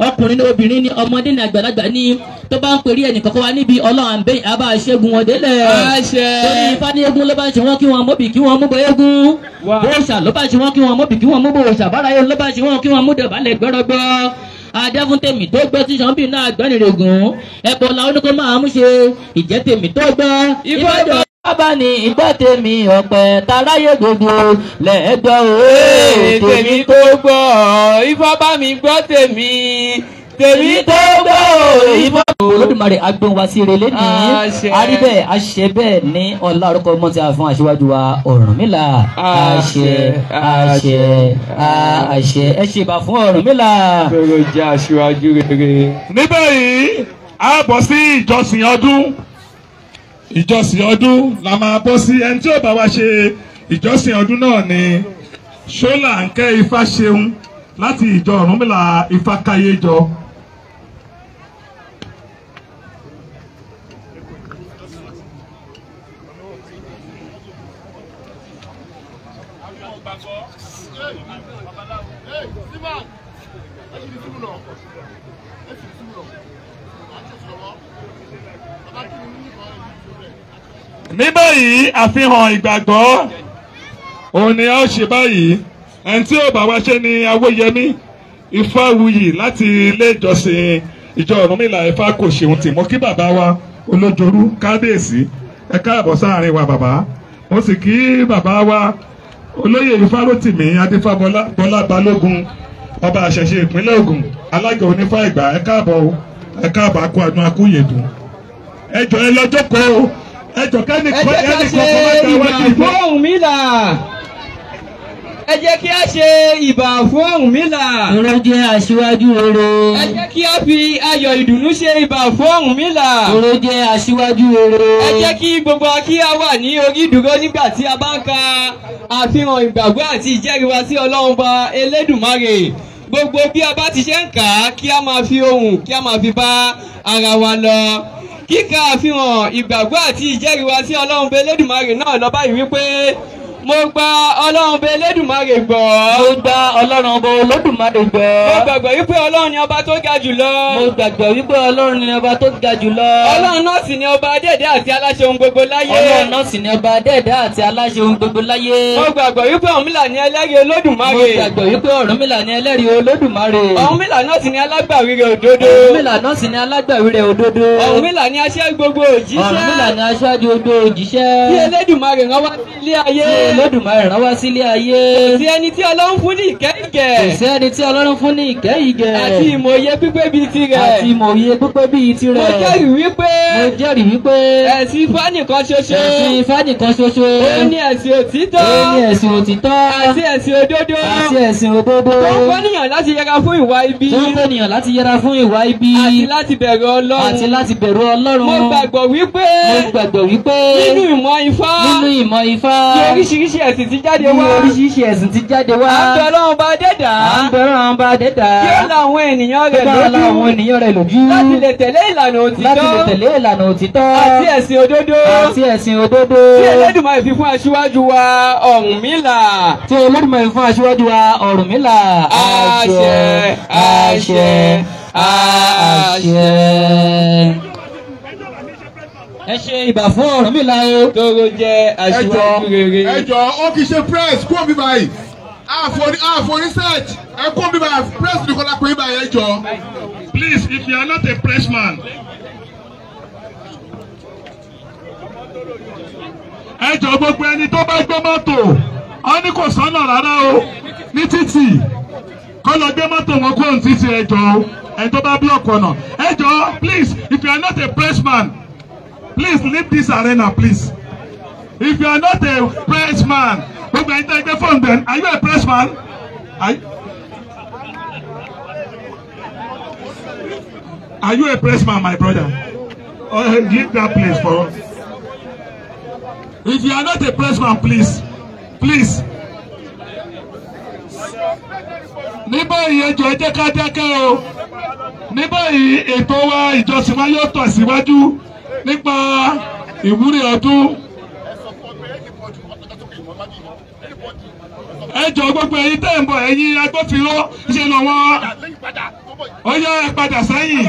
ọkùnrin ní obìnrin ní ọmọdé ní àgbàlagbà ní tó bá ń pèrè ẹnì kọ̀ọ̀kan wa níbi Ọlọ́run à ń bẹ̀ yìí á bá ṣẹ́gun wọn délẹ̀. Àṣẹ. Torí ifá ní eégún ló bá ń ṣe wọ́n kí wọ́n mọ́bì kí wọ́n mú bọ eégún. Bóòṣà ló bá ṣe wọ́n kí wọ́n mọ́bì kí wọ́n mú bóòṣà báráyé ló bá ṣe wọ́n kí wọ́n mú dọ̀bálẹ̀ gbọ́rọ́gbọ́. Adé fún tèmi tó gbọ́ tí sọ́nbì náà gbọ́nìrègùn. Ẹ̀bọ̀ làwọn oníkó máa mú ṣe ìjẹ́ tèmi tó gbọ́. Ìfọ̀dọ̀ bàbá ni ìgbọ́ tèmi ọ̀pẹ taráyé gbogbo lẹ́ẹ̀gbọ́ òye Tèmi tó gbọ́ Ifá bá mi gbọ́ tèmi tèmi tó gbọ́ Ifá. Olódùmarè agbóhùn wa sí ire lẹ́nìí Àṣẹ. àríbẹ̀ àṣẹ bẹ́ẹ̀ ní ọlá orúkọ ọmọ tí a fún aṣíwájú wa Ọ̀rúnmìlà. Àṣẹ àṣẹ àṣẹ ẹ ṣe ìbà fún Ọ̀rúnmìlà. Tóró jẹ́ aṣíwájú rere. Ní báyìí a bọ̀ sí ìjọsìn ọdún. Ìjọsìn ọdún la máa bọ́ sí. Ẹni tí ó bá wa ṣe ìjọsìn ọdún náà ni Ṣọ́láńkẹ́ Ifáṣeun láti ìjọ Ọ̀rúnmìlà Ifákáyéjọ. Ní báyìí àfihàn ìgbàgbọ́ òun ni a ó ṣe báyìí. Ẹni tí ó bá wa ṣe ni Awóyẹmí Ifáwuyì láti ilé ìjọsìn ìjọ Ọ̀rúnmìlà Ifá kò ṣeun tì. Mo kí bàbá wa Olójorú kábíyèsí ẹ káàbọ̀ sáàrin wa bàbá. Mo sì kí bàbá wa olóyè Ifárótìmí Adífábọlá Balógun ọba àṣẹṣe ìpínlẹ̀ Ògùn alága onífá Ẹ̀gbá ẹ káàbọ̀ o ẹ káàbọ̀ akú adùn akú yèdùn. Ẹ jọ̀ọ́ ẹ lọ jókòó o. Ẹ jọ̀ọ́ kẹ́ni Ẹ jẹ́ ká ṣe kọ́kọ́ má ìbà ta wájú fún Ọ̀rúnmìlà. Ẹ jẹ́ kí a ṣe ìbà fún Ọ̀rúnmìlà. Ire jẹ́ aṣíwájú rere. Ẹ jẹ́ kí a fi ayọ̀ ìdùnnú ṣe ìbà fún Ọ̀rúnmìlà. Ire jẹ́ aṣíwájú rere. Ẹ jẹ́ kí gbogbo wa kí a wà ní orí ìdúró nígbà tí a bá ń ka àfihàn ìgbàgbọ́ àti ìjẹ́rìí wa sí Ọlọ́run ba Elédùmarè. Gbogbo bí a bá ti ṣe ń kà á kí a máa fi ohùn kí a máa fi bá ara wa lọ. Kíka àfihàn ìgbàgbọ́ àti ìjẹ́rìí wa sí Ọlọ́run ba Elédùmarè náà lọ báyìí wípé mo gba Ọlọ́run ba Elédùmarè gbọ́. Mo gba Ọlọ́run ọba Olódùmarè gbọ́. Mo gbàgbọ́ wípé Ọlọ́run ni ọba tó ga jùlọ. Mo gbàgbọ́ wípé Ọlọ́run ni ọba tó ga jùlọ. Ọlọ́run náà sì ni ọba adẹ́ẹ̀dẹ́ àti aláṣẹ ohun gbogbo láyé. Ọlọ́run náà sì ni ọba adẹ́ẹ̀dẹ́ àti aláṣẹ ohun gbogbo láyé. Mo gbàgbọ́ wípé Ọ̀rúnmìlà ni ẹlẹ́rìí Olódùmarè. Mo gbàgbọ́ wípé Ọ̀rúnmìlà ni ẹlẹ́rìí Olódùmarè. Ọ̀rúnmìlà náà sì ni alágbàwí rẹ̀ òdodo. Ọ̀rúnmìlà náà sì ni alágbàwí rẹ̀ òdodo. Ọ̀rúnmìlà ni aṣáájú gbogbo òjíṣẹ́. Ọ̀rúnmìlà ni aṣáájú gbogbo òjíṣẹ́. Tí Elédùmarè rán wá sí ilé ayé. Tí Olódùmarè rán wá sílé ayé. Kò sí ẹni tí Ọlọ́run fún ní ìkẹ́ ìgẹ̀. Kò sẹ́ni tí Ọlọ́run fún ní ìkẹ́ ìgẹ̀. Àti ìmọ̀ye pípé bíi tirẹ̀. Àti ìmọ̀ye pípé bíi tirẹ̀. Mo jẹ́rìí wípé. Mo jẹ́rìí wípé. Ẹ̀sìn Ifá nìkan ṣoṣo. Ẹ̀sìn Ifá nìkan ṣoṣo. Ó ní ẹ̀sìn òtítọ́. Ó ní ẹ̀sìn òtítọ́. Àti ẹ̀sìn òdodo. Àti ẹ̀sìn òdodo. Tó ń kọ́nìyàn láti yẹra fún ìwà ibi. Tó ń kọ́nìyàn láti yẹra fún ìwà ibi. Àti láti bẹ̀rù Ọlọ́run. Àti láti bẹ̀rù Ọlọ́run. Mo gbàgbọ́ wípé. Mo gbàgbọ́ wípé. Nínú ìmọ̀ Ifá. Nínú ìmọ̀ Ifá. Ní oríṣiríṣi ẹ̀sìn ti jáde wá. Ní oríṣiríṣi ẹ̀sìn ti jáde wá. À ń bẹ Ọlọ́run bá dẹ́dà. À ń bẹ Ọlọ́run bá dẹ́dà. Kí ó la àwọn ènìyàn rẹ̀ lójú. Kí ó la àwọn ènìyàn rẹ̀ lójú. Láti lè tẹ̀lé ìlànà òtítọ́. Láti lè tẹ̀lé ìlànà òtítọ́. Àti ẹ̀sìn òdodo. Àti ẹ̀sìn òdodo. Tí Elédùmarè fi fún aṣíwájú wa Ọ̀rúnmìlà. Tí Elédùmarè fún aṣíwájú wa Ọ̀rúnmìlà. Àṣẹ, àṣẹ, àṣẹ. Ẹ ṣe ìbà fún Ọ̀rúnmìlà o. Tóró jẹ́ aṣíwájú rere. Ẹ jọ̀ọ́, ó kì í ṣe press kúrò bí báyìí. Àfọ̀ research ẹ kúrò bí báyìí, press nìkan la pè é báyìí, ẹ jọ̀ọ́. Please, if you are not a pressman. Ẹ jọ̀ọ́, gbogbo ẹni tó bá gbé mọ́tò, ó ní kò sọ́nà rárá o ní títì, kó lọ gbé mọ́tò wọn kúrò ní títì. Ẹ jọ̀ọ́, ẹni tó bá block ọ̀nà, ẹ jọ̀ọ́, please, if you are not a pressman, please leave this arena, please. If you are not a pressman, gbogbo ẹni tó gbé fóònù bẹ́ẹ̀, are you a pressman? Are you a pressman, my brother? Oh, leave that place for us. If you are not a pressman, please, please. Ní báyìí, ẹ jọ̀ọ́, ẹ jẹ́ ká dákẹ́ o. Ní báyìí, ètò wa ìjọsìn wa yóò tọ̀ síwájú nípa ìwúrí ọdún. Ẹ jọ̀ọ́, gbogbo ẹ̀yin tẹ́ ń bọ̀, ẹ̀yin agbófinró ṣe lọ wọ́n. Ó yá, ẹ padà sẹ́yìn.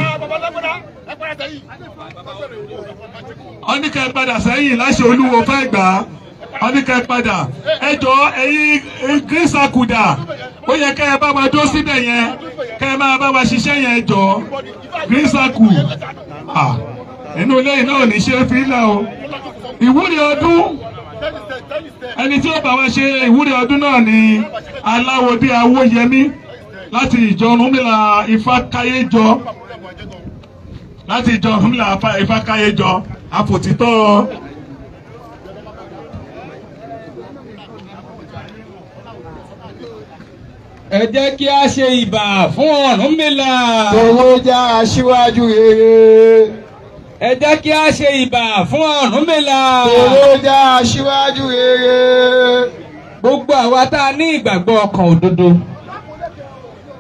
Ó ní ká ẹ padà sẹ́yìn láṣẹ Olúwo fẹ́ gbà á. Ó ní ká ẹ padà. Ẹ jọ̀ọ́, ẹ̀yin gírísàkùdà, ó yẹ ká ẹ bá wa dó síbẹ̀ yẹn, ká ẹ máa bá wa ṣiṣẹ́ yẹn. Ẹ jọ̀ọ́, gírísàkù inú ilé yìí náà ò ní ṣe é fi lẹ̀ o. Ìwúrí ọdún, ẹni tí ó bá wa ṣe ìwúrí ọdún náà ni Aláwọ̀dé Awóyẹmí láti ìjọ Ọ̀rúnmìlà Ifákáyéjọ, láti ìjọ Ọ̀rúnmìlà Ifákáyéjọ àfòtítọ́. Ẹ jẹ́ kí a ṣe ìbà fún Ọ̀rúnmìlà. Tòwó já aṣíwájú rere. Ẹ jẹ́ kí a ṣe ìbà fún Ọ̀rúnmìlà. Tòwó já aṣíwájú rere. Gbogbo àwa tá a ní ìgbàgbọ́ ọkàn òdodo,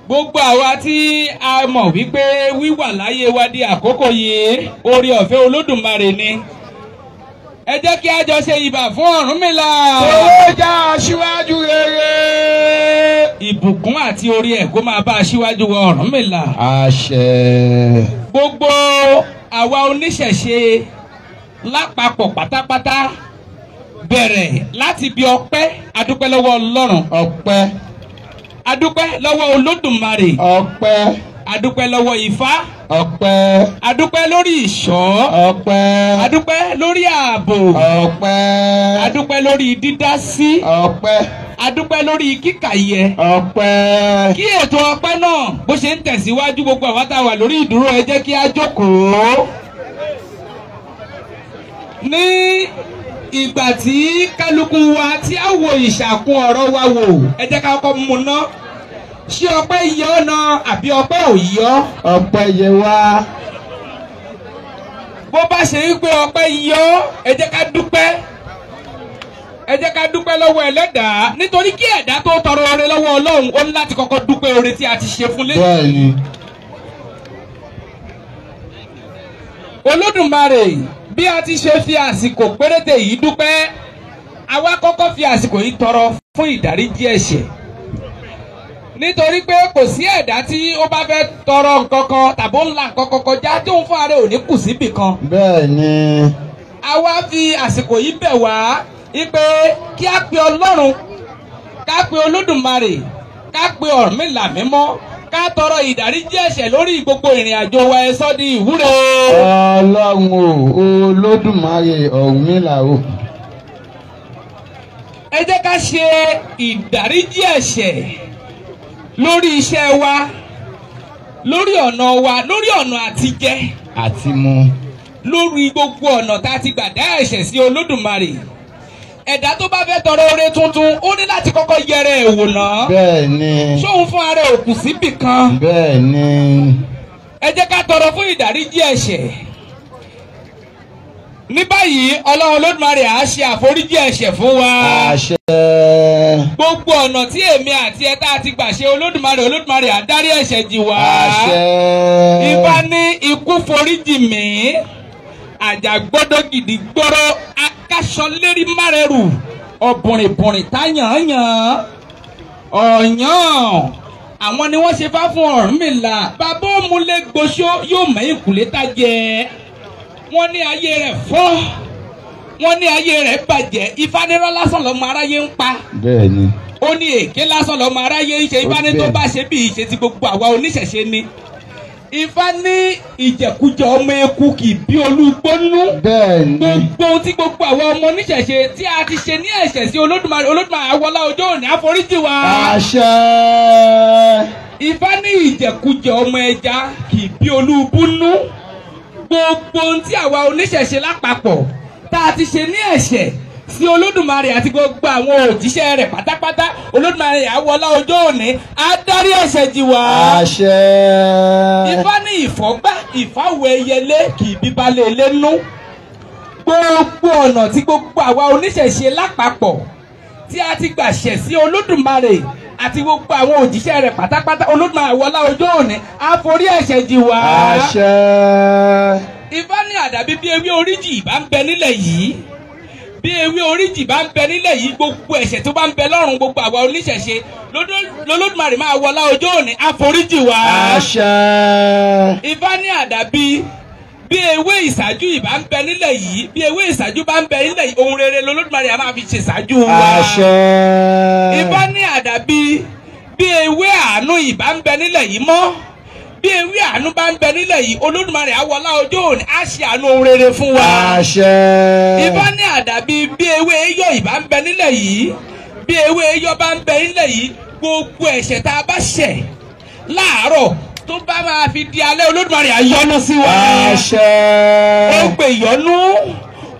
gbogbo àwa tí a mọ̀ wípé wíwà láyé wa di àkókò yìí oore ọ̀fẹ́ Olódùmarè ni. Ẹ jẹ́ kí a jọ ṣe ìbà fún Ọ̀rúnmìlà. Tòwó já aṣíwájú rere. Ìbùkún àti orí ẹ̀ kó máa bá aṣíwájú wa Ọ̀rúnmìlà. Àṣẹ. Gbogbo àwa oníṣẹ̀ṣe lápapọ̀ pátápátá bẹ̀rẹ̀ láti bí ọpẹ́, adúpẹ́ lọ́wọ́ Ọlọ́run. Ọpẹ́. Adúpẹ́ lọ́wọ́ Olódùmarè. Ọpẹ́. Adúpẹ́ lọ́wọ́ Ifá. Ọpẹ́. Adúpẹ́ lórí ìṣọ́. Ọpẹ́. Adúpẹ́ lórí ààbò. Ọpẹ́. Adúpẹ́ lórí dídásí. Ọpẹ́. Adúpẹ́ lórí kíkàyẹ. Ọpẹ́. Kí ètò ọpẹ́ náà bó ṣe ń tẹ̀síwájú, gbogbo àwa tá a wà lórí ìdúró, ẹ jẹ́ kí a jókòó. Ní ìgbà tí kálukú wa tí a wo ìṣàkun ọ̀rọ̀ wa wò, ẹ jẹ́ ká kọ́kọ́ mú ná. Ṣé ọpẹ́ yẹ ọ́ náà àbí ọpẹ́ ò yẹ ọ́? Ọpẹ́ yẹ wá. Bó bá ṣe wípé ọpẹ́ yẹ ọ́, ẹ jẹ́ ká dúpẹ́. Ẹ jẹ́ ká dúpẹ́ lọ́wọ́ Ẹlẹ́dàá, nítorí kí ẹ̀dá tó tọrọ oore lọ́wọ́ Ọlọ́run, ó ní láti kọ́kọ́ dúpẹ́ oore tí a ti ṣe fún lé. Bẹ́ẹ̀ni. Olódùmarè, bí a ti ṣe fi àsìkò péréte yìí dúpẹ́, àwa kọ́kọ́ fi àsìkò yìí tọrọ fún ìdáríjì ẹ̀ṣẹ̀, nítorí pé kò sí ẹ̀dá tí ó bá fẹ́ tọrọ nǹkan kan tàbí ó ń la nǹkan kan kọjá tó ń fún ara ò ní kù síbì kan. Bẹ́ẹ̀ni. Àwa fi àsìkò yìí bẹ̀ wá wípé kí a pe Ọlọ́run, ká pe Olódùmarè, ká pe Ọ̀rúnmìlà mímọ́, ká tọrọ ìdáríjì ẹ̀ṣẹ̀ lórí gbogbo ìrìn àjò wa. Ẹ sọ́ di ìwúre. Ọlọ́run o, Olódùmarè Ọ̀rúnmìlà o. Ẹ jẹ́ ká ṣe ìdáríjì ẹ̀ṣẹ̀. Lórí iṣẹ́ wa, lórí ọ̀nà wa, lórí ọ̀nà àtijẹ àti mu, lórí gbogbo ọ̀nà tá a ti gbà dá ẹ̀ṣẹ̀ sí Olódùmarè. Ẹ̀dá tó bá fẹ́ tọrọ oore tuntun ó ní láti kọ́kọ́ yẹrẹ ẹ̀ wò ná. Bẹ́ẹ̀ ni. Ṣóun fún ara ẹ̀ òkú síbì kan. Bẹ́ẹ̀ ni. Ẹ jẹ́ ká tọrọ fún ìdáríjì ẹ̀ṣẹ̀. Ní báyìí Ọlọ́run Olódùmarè á ṣe àforíjì ẹ̀ṣẹ̀ fún wa. Àṣẹ. Gbogbo ọ̀nà tí èmi àti ẹ tá a ti gbà ṣe Olódùmarè, Olódùmarè á dárí ẹ̀ṣẹ̀ jì wá. Àṣẹ. Ifá ní ikú foríjì mí, àjàgbọ́dọ̀ gidi gbọ́rọ̀, akáṣọlérí márẹ̀rù, ọ̀bùnrìnbùnrìn táyànyàn ọ̀yàn. Àwọn ni wọ́n ṣe fá fún Ọ̀rúnmìlà. Bàbá òmùlẹ̀ gbóṣó yóò mẹ́ ìkùlé tá jẹ. Wọ́n ní ayé rẹ̀ fọ́, wọ́n ní ayé rẹ̀ bàjẹ́. Ifá nírọ́ lásán lọ́mọ aráyé ń pa. Bẹ́ẹ̀ ni. Ó ní èké lásán lọ́mọ aráyé ń ṣe. Ifá ní tó bá ṣe bí ìṣe ti gbogbo àwa oníṣẹ̀ṣe ni. Ifá ní ìjẹkújẹ ọmọ eku kì í bí olúgbónú. Bẹ́ẹ̀ ni. Gbogbo ohun tí gbogbo àwa ọmọ oníṣẹ̀ṣe tí a ti ṣe ní ẹ̀ṣẹ̀ sí Olódùmarè, Olódùmarè àwọlá ọjọ́ òní àforíjì wa. Àṣẹ. Ifá ní ìjẹkújẹ ọmọ ẹja kì í bí olúbúnú. Gbogbo ohun tí àwa oníṣẹ̀ṣe lápapọ̀ tá a ti ṣe ní ẹ̀ṣẹ̀ sí Olódùmarè àti gbogbo àwọn òjíṣẹ́ rẹ̀ pátápátá, Olódùmarè àwọlá ọjọ́ òní á dárí ẹ̀ṣẹ̀ jì wá. Àṣẹ. Ifá ní ìfọ́gbá ìfáwọ̀ ẹyẹlé kì í bí balẹ̀ ilé nú. Gbogbo ọ̀nà tí gbogbo àwa oníṣẹ̀ṣe lápapọ̀ tí a ti gbà ṣẹ̀ sí Olódùmarè àti gbogbo àwọn òjíṣẹ́ rẹ̀ pátápátá, Olódùmarè àwọlá ọjọ́ òní á forí ẹ̀ṣẹ̀ jì wá. Àṣẹ. Ifá ní àdàbí bí ewé oríjì bá ń bẹ nílẹ̀ yìí, bí ewé oríjì bá ń bẹ nílẹ̀ yìí, gbogbo ẹ̀ṣẹ̀ tó bá ń bẹ lọ́rùn gbogbo àwa oníṣẹ̀ṣe lOlódùmarè máa wọlá ọjọ́ òní àforíjì wá. Àṣẹ. Ifá ní àdàbí bí ewé ìṣáájú ìbá ń bẹ nílẹ̀ yìí, bí ewé ìṣáájú bá ń bẹ nílẹ̀ yìí, ohun rere lOlódùmarè a máa fi ṣe ṣáájú wa. Àṣẹ. Ifá ní àdàbí bí ewé àánú ìbá ń bẹ nílẹ̀ yìí mọ́, bí ewé àánú bá ń bẹ nílẹ̀ yìí, Olódùmarè á wọlá ọjọ́ òní á ṣe àánú ohun rere fún wa. Àṣẹ. Ifá ní àdàbí bí ewé eyọ̀ ìbá ń bẹ nílẹ̀ yìí, bí ewé eyọ̀ bá ń bẹ nílẹ̀ yìí, gbogbo ẹ̀ṣẹ̀ tá a bá ṣẹ̀ láàárọ̀ tó bá máa fi di alẹ́, Olódùmarè á yọ́nú sí wa. Àṣẹ. Ó gbé ìyọ́nú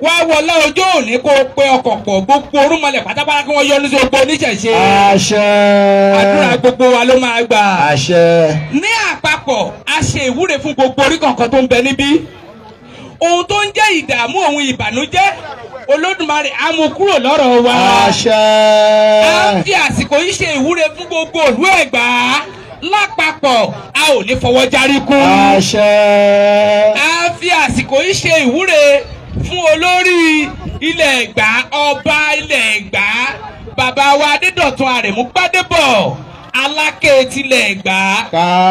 wá wọlá ọjọ́ òní kó o pe ọkọ̀ pọ̀ gbogbo orúnmọlẹ̀ pátápátá kí wọ́n yọ́nú sí gbogbo oníṣẹ̀ṣe. Àṣẹ. Àdúrà gbogbo wa ló máa gbà. Àṣẹ. Ní àpapọ̀ a ṣe ìwúre fún gbogbo orí kọ̀ọ̀kan tó ń bẹ níbí. Ohun tó ń jẹ́ ìdààmú òun ìbànújẹ́, Olódùmarè á mú kúrò lọ́rọ̀ wa. Àṣẹ. A ń fi àsìkò yìí ṣe ìwúre fún gbogbo ìlú Ẹ̀gbá lápapọ̀, a ò ní fọwọ́ járí kú. Àṣẹ. A fi àsìkò yìí ṣe ìwúre fún olórí ilẹ̀ Ẹ̀gbá, ọba ilẹ̀ Ẹ̀gbá, bàbá wa Adédọ̀tun Àrẹ̀mú Gbádébọ̀, Aláké tilẹ̀ Ẹ̀gbá.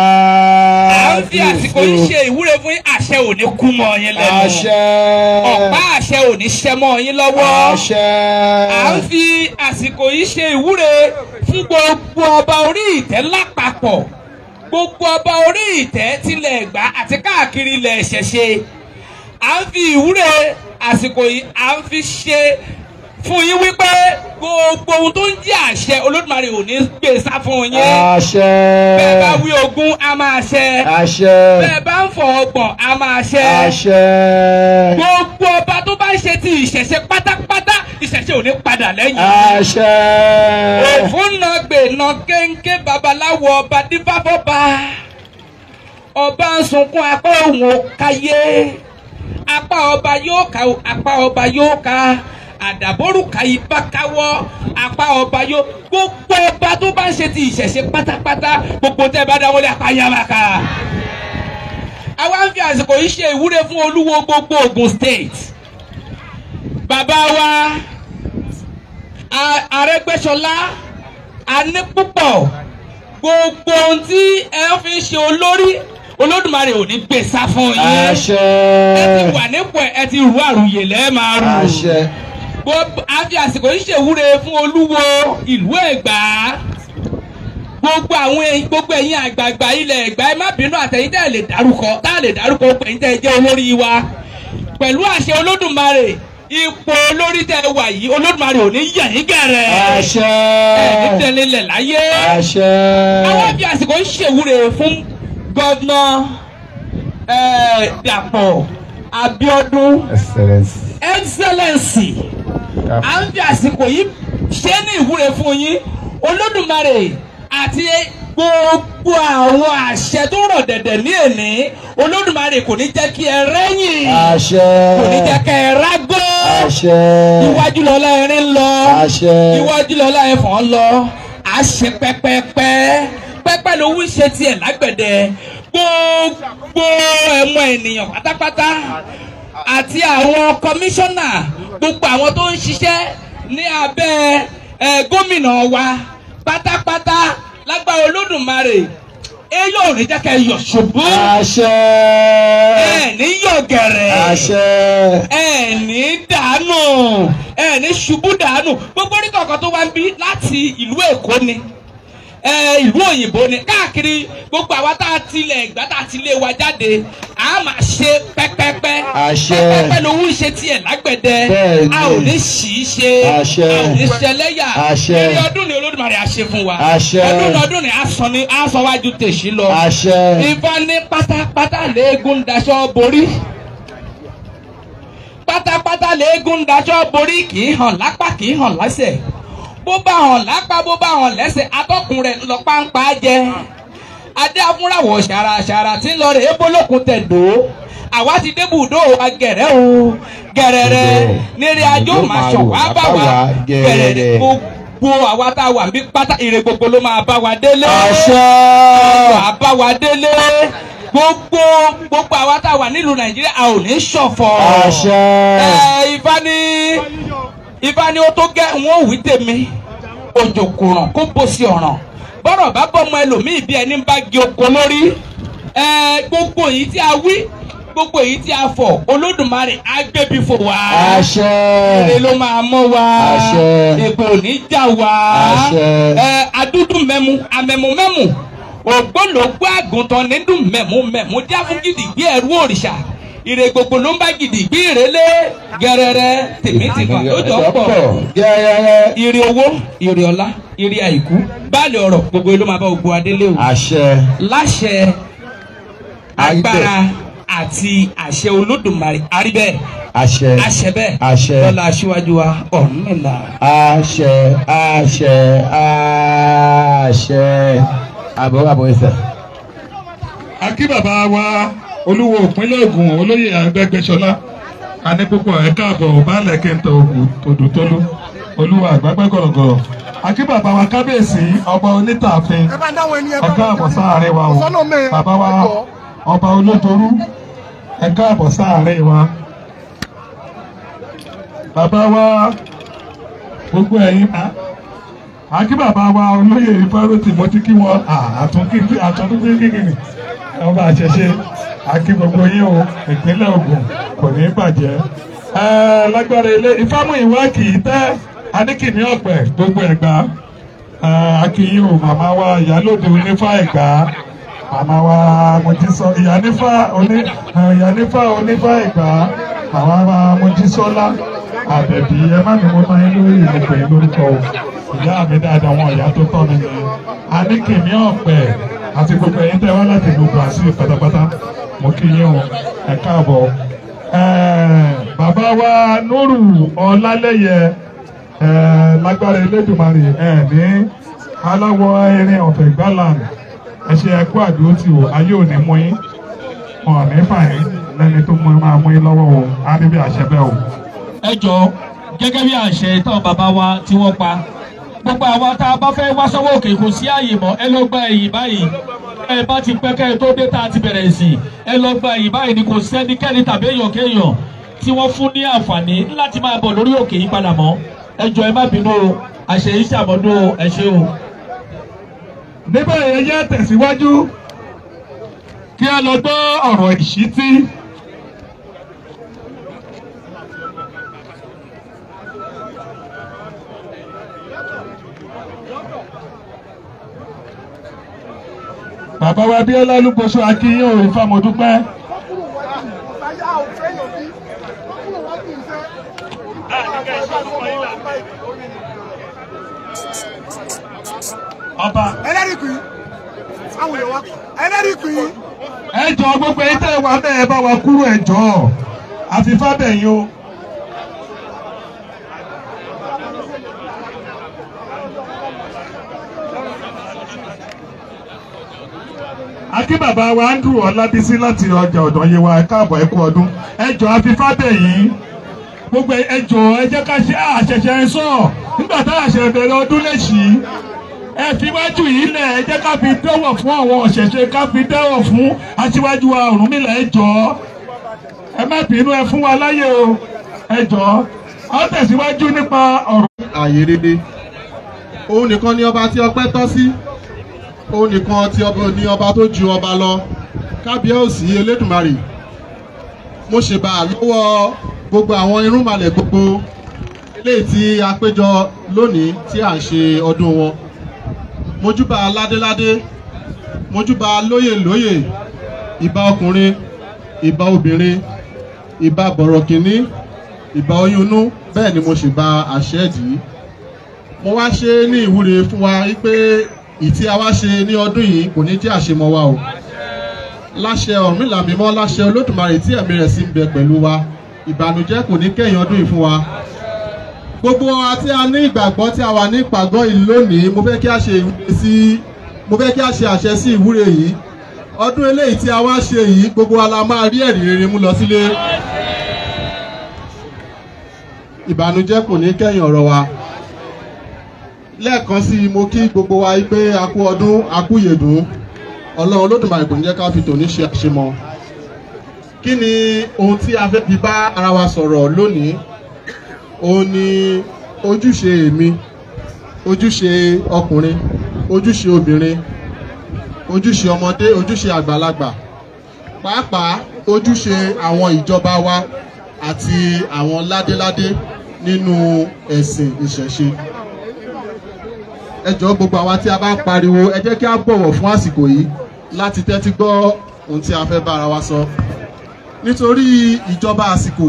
À ń fi àsìkò yìí ṣe ìwúre fún àṣẹ ò ní kú mọ́ yín lẹ́nu. Àṣẹ. Ọ̀pá àṣẹ ò ní ṣẹ́ mọ́ yín lọ́wọ́. Àṣẹ. À ń fi àsìkò yìí ṣe ìwúre fún gbogbo ọba orí ìtẹ́ lápapọ̀, gbogbo ọba orí ìtẹ́ tilẹ̀ Ẹ̀gbá àti káàkiri ilẹ̀ ìṣẹ̀ṣe. À ń fi ìwúre àsìkò yìí à ń fi ṣe fún yín wípé gbogbo ohun tó ń jẹ́ àṣẹ Olódùmarè ò ní gbé sá fún yín. Àṣẹ. Bẹ́ẹ̀ bá wí ogún a máa ṣẹ. Àṣẹ. Bẹ́ẹ̀ bá ń fọ ọgbọ̀n a máa ṣẹ. Àṣẹ. Gbogbo ọba tó bá ń ṣe ti ìṣẹ̀ṣe pátápátá, ìṣẹ̀ṣe ò ní padà lẹ́yìn. Àṣẹ. Òfúnnàgbè nà kéńké babaláwo ọba dífáfọ́ba. Ọba ń sunkún apá òun ò káyé. Apá ọba yóò ká, apá ọba yóò ká. Àdàbórúkà ibà káwọ́, apá ọba yóò. Gbogbo ọba tó bá ń ṣe ti ìṣẹ̀ṣe pátápátá, gbogbo tẹ́ bá dáwọ́lé apá yàmàkà. Àwa ń fi àsìkò yìí ṣe ìwúre fún olúwo gbogbo Ògùn State. Bàbá wa Arẹ́gbẹ́ṣọlá Anípúpọ̀, gbogbo ohun tí ẹ fi ń ṣe olórí, Olódùmarè ò ní gbé sá fún yín. Àṣẹ. Ẹ ti wà nípò ẹ ti rú àrùyè lẹ́ẹ̀ máa rù. Àṣẹ. Gbogbo a fi àsìkò yìí ṣèwúre fún olúwo ìlú Ẹ̀gbá. Gbogbo àwọn gbogbo ẹ̀yin àgbààgbà ilẹ̀ Ẹ̀gbá, ẹ má bínú àtẹ̀yìn tẹ́ ẹ lè dárúkọ, tá a lè dárúkọ gbogbo ẹ̀yin tẹ́ ẹ jẹ́ olórí wa. Pẹ̀lú àṣẹ Olódùmarè, Ipò olórí tẹ́ wà yìí Olódùmarè ò ní yẹ̀ yín gẹ̀rẹ̀. Àṣẹ. Ẹ ní tẹ̀lélẹ̀ láyé. Àṣẹ. Àwọn bí àsìkò ń ṣèwúre fún gọ́vnà Dàpọ̀ Abíọ́dún. Excellency. À ń fi àsìkò yìí ṣe ní ìwúre fún yín. Olódùmarè àti gbogbo àwọn àṣẹ tó rọ̀ dẹ̀dẹ̀ ní èní Olódùmarè kò ní jẹ́ kí ẹ rẹ́yìn. Àṣẹ. Kò ní jẹ́ kí ẹ rágbó. Àṣẹ. Iwájú lọ́lá erin lọ. Àṣẹ. Iwájú lọ́lá ẹfọ̀n lọ. Àṣẹ pẹ́pẹ́pẹ́ pẹ́pẹ́ lówó ṣe tiẹ̀ lágbẹ̀dẹ. Gbogbo ẹ̀mọ ènìyàn pátápátá àti àwọn kọmíṣánná gbogbo àwọn tó ń ṣiṣẹ́ ní abẹ́ gómìnà wa pátápátá lágbára Olódùmarè eyín ò ní jẹ́ kẹ́ yọ̀ ṣubú. Àṣẹ. Ẹ ní yọ̀ gẹ̀rẹ̀. Àṣẹ. Ẹ ní dànù. Ẹ ní ṣubú dànù. Gbogbo orí kọ̀ọ̀kan tó wá ń bí láti ìlú Èkó ni ìlú òyìnbó ni káàkiri gbogbo àwa tá a tilẹ̀ ìgbà tá a ti lé wa jáde a máa ṣe pẹ́pẹ́pẹ́. Àṣẹ. Pẹ́pẹ́pẹ́ lówó ṣe tiẹ̀ lágbẹ̀dẹ. Bẹ́ẹ̀ni. A ò ní ṣì í ṣe. Àṣẹ. A ò ní ṣẹlẹ́yà. Àṣẹ. Eré ọdún ni Olódùmarè á ṣe fún wa. Àṣẹ. Ọdún ọdún ni a sọ wájú tèṣí lọ. Àṣẹ. Ifá ní pátápátá léegun daṣọ borí. Pátápátá léegun daṣọ borí kì í hàn lápá kì í hàn lẹ́sẹ̀. Bó bá hàn lápá bó bá hàn lẹ́sẹ̀ atọ́kùn rẹ̀ lọ páńpá jẹ. Adé afúnráwọ̀ ṣàràṣàrà tí ń lọ rè é bólókun tẹ̀dó. Àwa ti débùdó wa gẹ̀rẹ́ o. Gẹ̀rẹ́rẹ́ nírè ajó máa ṣọ̀ wá bá wa. Gẹ̀rẹ́rẹ́ gbogbo àwa tá a wà bí pátá ire gbogbo ló máa bá wa délé. Àṣẹ. Wà bá wa délé. Gbogbo àwa tá a wà nílùú Nàìjíríà a ò ní ṣọ̀fọ̀. Àṣẹ. Ifá ní ó tó gẹ́ wọn ò wí tèmi. Òjò kò ràn kó bó sí ọ̀ràn. Bọ́rọ̀ bá bọ́mọ ẹlòmíì bí ẹni bá gé oko lórí. Gbogbo èyí tí a wí gbogbo èyí tí a fọ̀ Olódùmarè á gbébi fò wá. Àṣẹ. Ire ló máa mọ́ wa. Àṣẹ. Èpè ò ní já wa. Àṣẹ. Adúdú mẹ́mu amẹ́mu mẹ́mu ògbólógbó àgùntàn nídùn mẹ́mu mẹ́mu já fún gidigbi ẹrú òrìṣà. Ire gbogbo ló ń bá gidigbi ìrẹ́lẹ̀ gẹ́rẹ́rẹ́ tèmi ti kàn lójó pọ̀. Gẹ́rẹ́rẹ́. Ire owó ire ọlá ire àìkú báàlì ọ̀rọ̀ gbogbo ló máa bá gbogbo adélé o. Àṣẹ. Láṣẹ agbára àti àṣẹ Olódùmarè àríbẹ̀. Àṣẹ. Àṣẹ bẹ́ẹ̀. Àṣẹ. Lọ́la aṣíwájú wa Ọ̀rúnmìlà. Àṣẹ àṣẹ àṣẹ. Àbọ̀ àbọ̀ ẹsẹ̀. Akí bàbá wa Olúwo ìpínlẹ̀ Ògùn olóyè Arẹ́gbẹ́ṣọlá Anípúpọ̀ ẹ káàbọ̀ baálẹ̀ kẹntẹ Odùtólú Olúwa àgbàgbẹ́ gọ̀rọ̀gọ̀rọ̀. Akí bàbá wa kábíyèsí ọba onítààfin ẹ káàbọ̀ sáàrin wa o. Bàbá wa ọba olótorú ẹ káàbọ̀ sáàrin wa. Bàbá wa gbogbo ẹ̀yin akí bàbá wa olóyè Ifárótì mo ti kí wọn àtúnkí kíkìnì ọba àṣẹṣe akí gbogbo yín o. Ìpínlẹ̀ Ògùn kò ní bàjẹ́. Lágbára ilé Ifámúyìwá kì í tẹ́ Aníkìní ọ̀pẹ gbogbo Ẹ̀gbá akíyín o. Màmá wa ìyálòde onífá Ẹ̀gbá màmá wa Mojísọ́ ìyánífá onífá Ẹ̀gbá màmá wa Mojísọ́lá Àbẹ̀bí ẹ má ní mo máa ń lórí ìmọ̀pẹ̀ lórúkọ o. Ìyá mi dáadáa wọn ìyá tó tọ́ mi ni Aníkìní ọ̀pẹ àti gbogbo ẹ̀yin tẹ́ wá láti gbogbo àṣírí pátápátá mo kí yín o ẹ káàbọ̀. Bàbá wa Núrù Ọlálẹ́yẹ lágbára Elédùmarè ní aláwọ̀ erin ọ̀fẹ́ gbálàn ẹ ṣe ẹkú àdúrótì o. Ayé ò ní mú yín ọ̀ ní fà yín lẹ́ni tó mú máa mú yín lọ́wọ́ o. Á ní bí àṣẹ bẹ́ẹ̀ o. Ẹ jọ gẹ́gẹ́ bí àṣẹ táwọn bàbá wa tí wọ́n pa gbogbo àwa tá a bá fẹ́ wá sọ́wọ́ òkè kò sí àyè mọ́ ẹ lọ gba ẹ̀yìn báyìí. Ẹ bá ti pẹ́ kẹ́ ẹ tó dé tá a ti bẹ̀rẹ̀ sí ẹ lọ gba ẹ̀yìn báyìí ni kò sẹ́nikẹ́ni tàbí èèyàn kéèyàn tí wọ́n fún ní àǹfààní láti máa bọ̀ lórí òkè yìí padà mọ́. Ẹ jọ ẹ má bínú o àṣẹ yìí ṣàmọ́dún o ẹ ṣé o. Níbẹ̀ yẹn yẹ tẹ̀síwájú kí a lọ gbọ́ ọ̀rọ̀ ìṣítí. Bàbá wa Bíọ́lá Olúgbóṣó akínyìn òun Ifá mo dúpẹ́. Ọba. Ẹlẹ́rìí àwọn èèyàn wa ẹlẹ́rìí. Ẹ jọ̀ọ́ gbogbo ẹ̀yin tẹ́ ẹ wà bẹ́ẹ̀ bá wa kúrò ẹ jọ̀ọ́ àfífá bẹ̀yìn o. Akí bàbá wa Andrew Ọlábísí láti ọjà ọ̀dàn Yewa ẹ káàbọ̀ ẹ kú ọdún. Ẹ jọ̀ọ́ àfífá bẹ̀yìn gbogbo ẹ jọ̀ọ́ ẹ jẹ́ ká ṣe àṣẹṣẹ ń sọ nígbà tá àṣẹ bẹ̀rẹ̀ ọdún lẹ́sì ẹ fi wájú yìí lẹ̀ ẹ jẹ́ ká fi dọ́wọ̀ fún àwọn ọ̀ṣẹ̀ṣẹ̀ ká fi dọ́wọ̀ fún aṣíwájú wa Ọ̀rúnmìlà ẹ jọ̀ọ́ ẹ má bínú ẹ fún wa láyé o ẹ jọ̀ọ́ ọ tẹ̀síwájú nípa ọ̀rọ̀. Ààyè rere òun nìkan ni ọba tí ọpẹ́ tọ́ sí, òun nìkan tí ni ọba tó ju ọba lọ. Kábíyèsí Elédùmarè, mo ṣèbà lọ́wọ́ gbogbo àwọn irúnmalẹ̀ gbogbo eléyìí tí a péjọ lónìí tí à ń ṣe ọdún wọn. Mojúbà ládéládé, mojúbà lóyè lóyè, ìbà ọkùnrin, ìbà obìnrin, ìbà bọ̀rọ̀kìnní, ìbà oyúnú, bẹ́ẹ̀ ni mo ṣèbà àṣẹ́dì. Mo wá ṣe ní ìwúre fún wa wípé ìtí a wá ṣe ní ọdún yìí kò ní jẹ́ àṣemọ́ wa o. Láṣẹ Ọ̀rúnmìlà mímọ́, láṣẹ Olódùmarè tí ẹ̀mí rẹ̀ sì ń bẹ pẹ̀lú wa, ìbànújẹ́ kò ní kẹ́yìn ọdún yìí fún wa. Gbogbo wa tí a ní ìgbàgbọ́ tí a wà ní ìpàgọ́ yìí lónìí, mo fẹ́ kí a ṣe ìwúre sí, mo fẹ́ kí a ṣe àṣẹ sí ìwúre yìí. Ọdún eléyìí tí a wá ṣe yìí, gbogbo wa la máa rí ẹ̀rí rere mú lọ sílé. Ìbànújẹ́ kò ní kẹ́yìn ọ̀rọ̀ wa. Lẹ́ẹ̀kan sí i, mo kí gbogbo wa pé a kú ọdún, a kú ìyèdún. Ọlọ́run Olódùmarè kò ní jẹ́ ká fi tòní ṣe àṣemọ́. Kí ni ohun tí a fẹ́ fi bá ara wa sọ̀rọ̀ lónìí? Òun ni ojúṣe èmi, ojúṣe ọkùnrin, ojúṣe obìnrin, ojúṣe ọmọdé, ojúṣe àgbàlagbà, pàápàá ojúṣe àwọn ìjọba wa àti àwọn ládéládé nínú ẹ̀sìn ìṣẹ̀ṣe. Ẹ jọ̀ọ́ gbogbo àwa tí a bá ń pariwo, ẹ jẹ́ kí a bọ̀wọ̀ fún àsìkò yìí láti tẹ́tí gbọ́ ohun tí a fẹ́ bá ara wa sọ. Nítorí ìjọba àsìkò,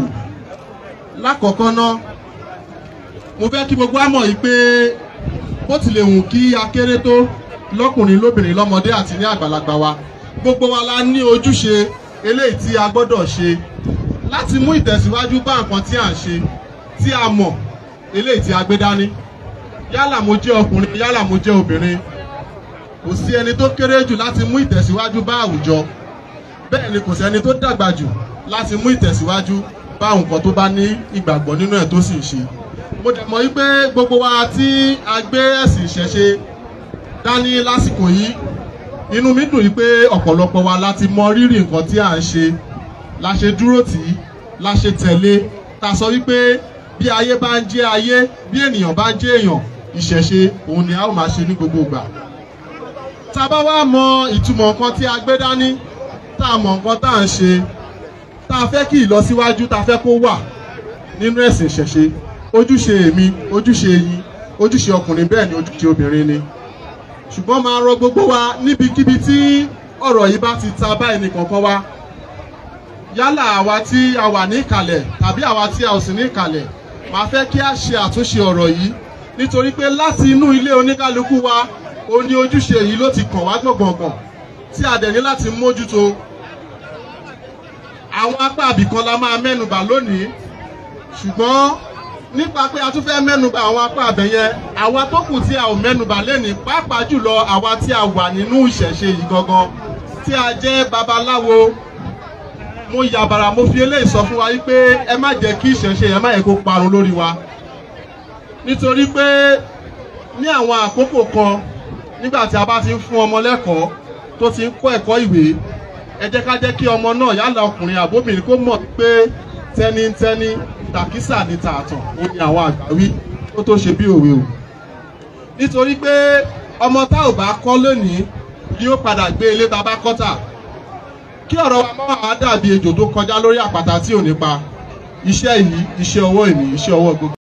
lákọ̀ọ́kọ́ ná, mo fẹ́ kí gbogbo wa mọ̀ yìí pé bó tilẹ̀ wù kí a kéré tó lọ́kùnrin lóbìnrin lọ́mọdé àti ní àgbàlagbà wa, gbogbo wa la ní ojúṣe eléyìí tí a gbọ́dọ̀ ṣe láti mú ìtẹ̀síwájú bá nǹkan tí à ń ṣe, tí a mọ̀ eléyìí tí a gbé dání. Yálà mo jẹ́ ọkùnrin, yálà mo jẹ́ obìnrin, kò sí ẹni tó kéré jù láti mú ìtẹ̀síwájú bá àwùjọ, bẹ́ẹ̀ ni kò sẹ́ni tó dàgbà jù láti mú ìtẹ̀síwájú bá nǹkan tó bá ní ìgbàgbọ́ nínú ẹ̀ tó sì ń ṣe. Mo dẹ̀ mọ̀ wípé gbogbo wa tí a gbé ẹ̀sìn ìṣẹ̀ṣe dání lásìkò yìí, inú mi dùn wípé ọ̀pọ̀lọpọ̀ wa láti mọ rírì nǹkan tí à ń ṣe, la ṣe dúró tì í, la ṣe tẹ̀lé, ta sọ wípé bí ayé bá ń jẹ́ ayé, bí ènìyàn bá ń jẹ́ èèyàn, ìṣẹ̀ṣe òun ni a ó máa ṣe ní gbogbo ìgbà. Tá a bá wá mọ ìtumọ̀ nǹkan tí a gbé dání, tá a mọ nǹkan tá à ń ṣe, tá a fẹ́ kí ìlọsíwájú tá a fẹ́ kó wà nínú ẹ̀sìn ìṣẹ̀ṣe, ojúṣe èmi, ojúṣe yín, ojúṣe ọkùnrin bẹ́ẹ̀ ni ojúṣe obìnrin ni. Ṣùgbọ́n máa rọ gbogbo wa níbikíbi tí ọ̀rọ̀ yìí bá ti ta bá ẹnì kọ̀ọ̀kan wa, yálà àwa tí a wà ní ìkàlẹ̀ tàbí àwa tí a ò sí ní ìkàlẹ̀, màá fẹ́ kí a ṣe àtúnṣe ọ̀rọ̀ yìí, nítorí pé láti inú ilé oníkálukú wa ó ní ojúṣe yìí ló ti kàn wá gbọ̀ngbọ̀ngbọ̀n tí a dẹ̀ ní láti mójútó. Àwọn apá àbìkan la máa mẹ́nubà lónìí, ṣùgbọ́n nípa pé a tún fẹ́ mẹ́nubà àwọn apá àbẹ̀ yẹn, àwa tó kù tí a ò mẹ́nubà lénìí, pàápàá jùlọ àwa tí a wà nínú ìṣẹ̀ṣe yìí gangan tí a jẹ́ babaláwo, mo yàbàrà mo fi eléyìí sọ fún wa wípé ẹ má jẹ́ kí ìṣẹ̀ṣe yẹn má yẹ kó parun lórí wa. Nítorí pé ní àwọn àkókò kan nígbà tí a bá ti ń fún ọmọ lẹ́kọ̀ọ́ tó ti ń kọ́ ẹ̀kọ́ ìwé, ẹ jẹ́ ká jẹ́ kí ọmọ náà yálà ọkùnrin àbóbìnrin kó mọ̀ pé tẹnitẹni tàkísà ní tààtàn, ó ní àwọn àgbà wí tó tó ṣe bí òwe o. Nítorí pé ọmọ tá ò bá kọ́ lónìí ni ó padà gbé ilé baba kọ́tà. Kí ọ̀rọ̀ wa máa wá dàbí ejò tó kọjá lórí àpáta tí ò ní pa. Iṣẹ́ yìí, iṣẹ́ ọwọ́ èmi, iṣẹ́ ọwọ́ gbogbo.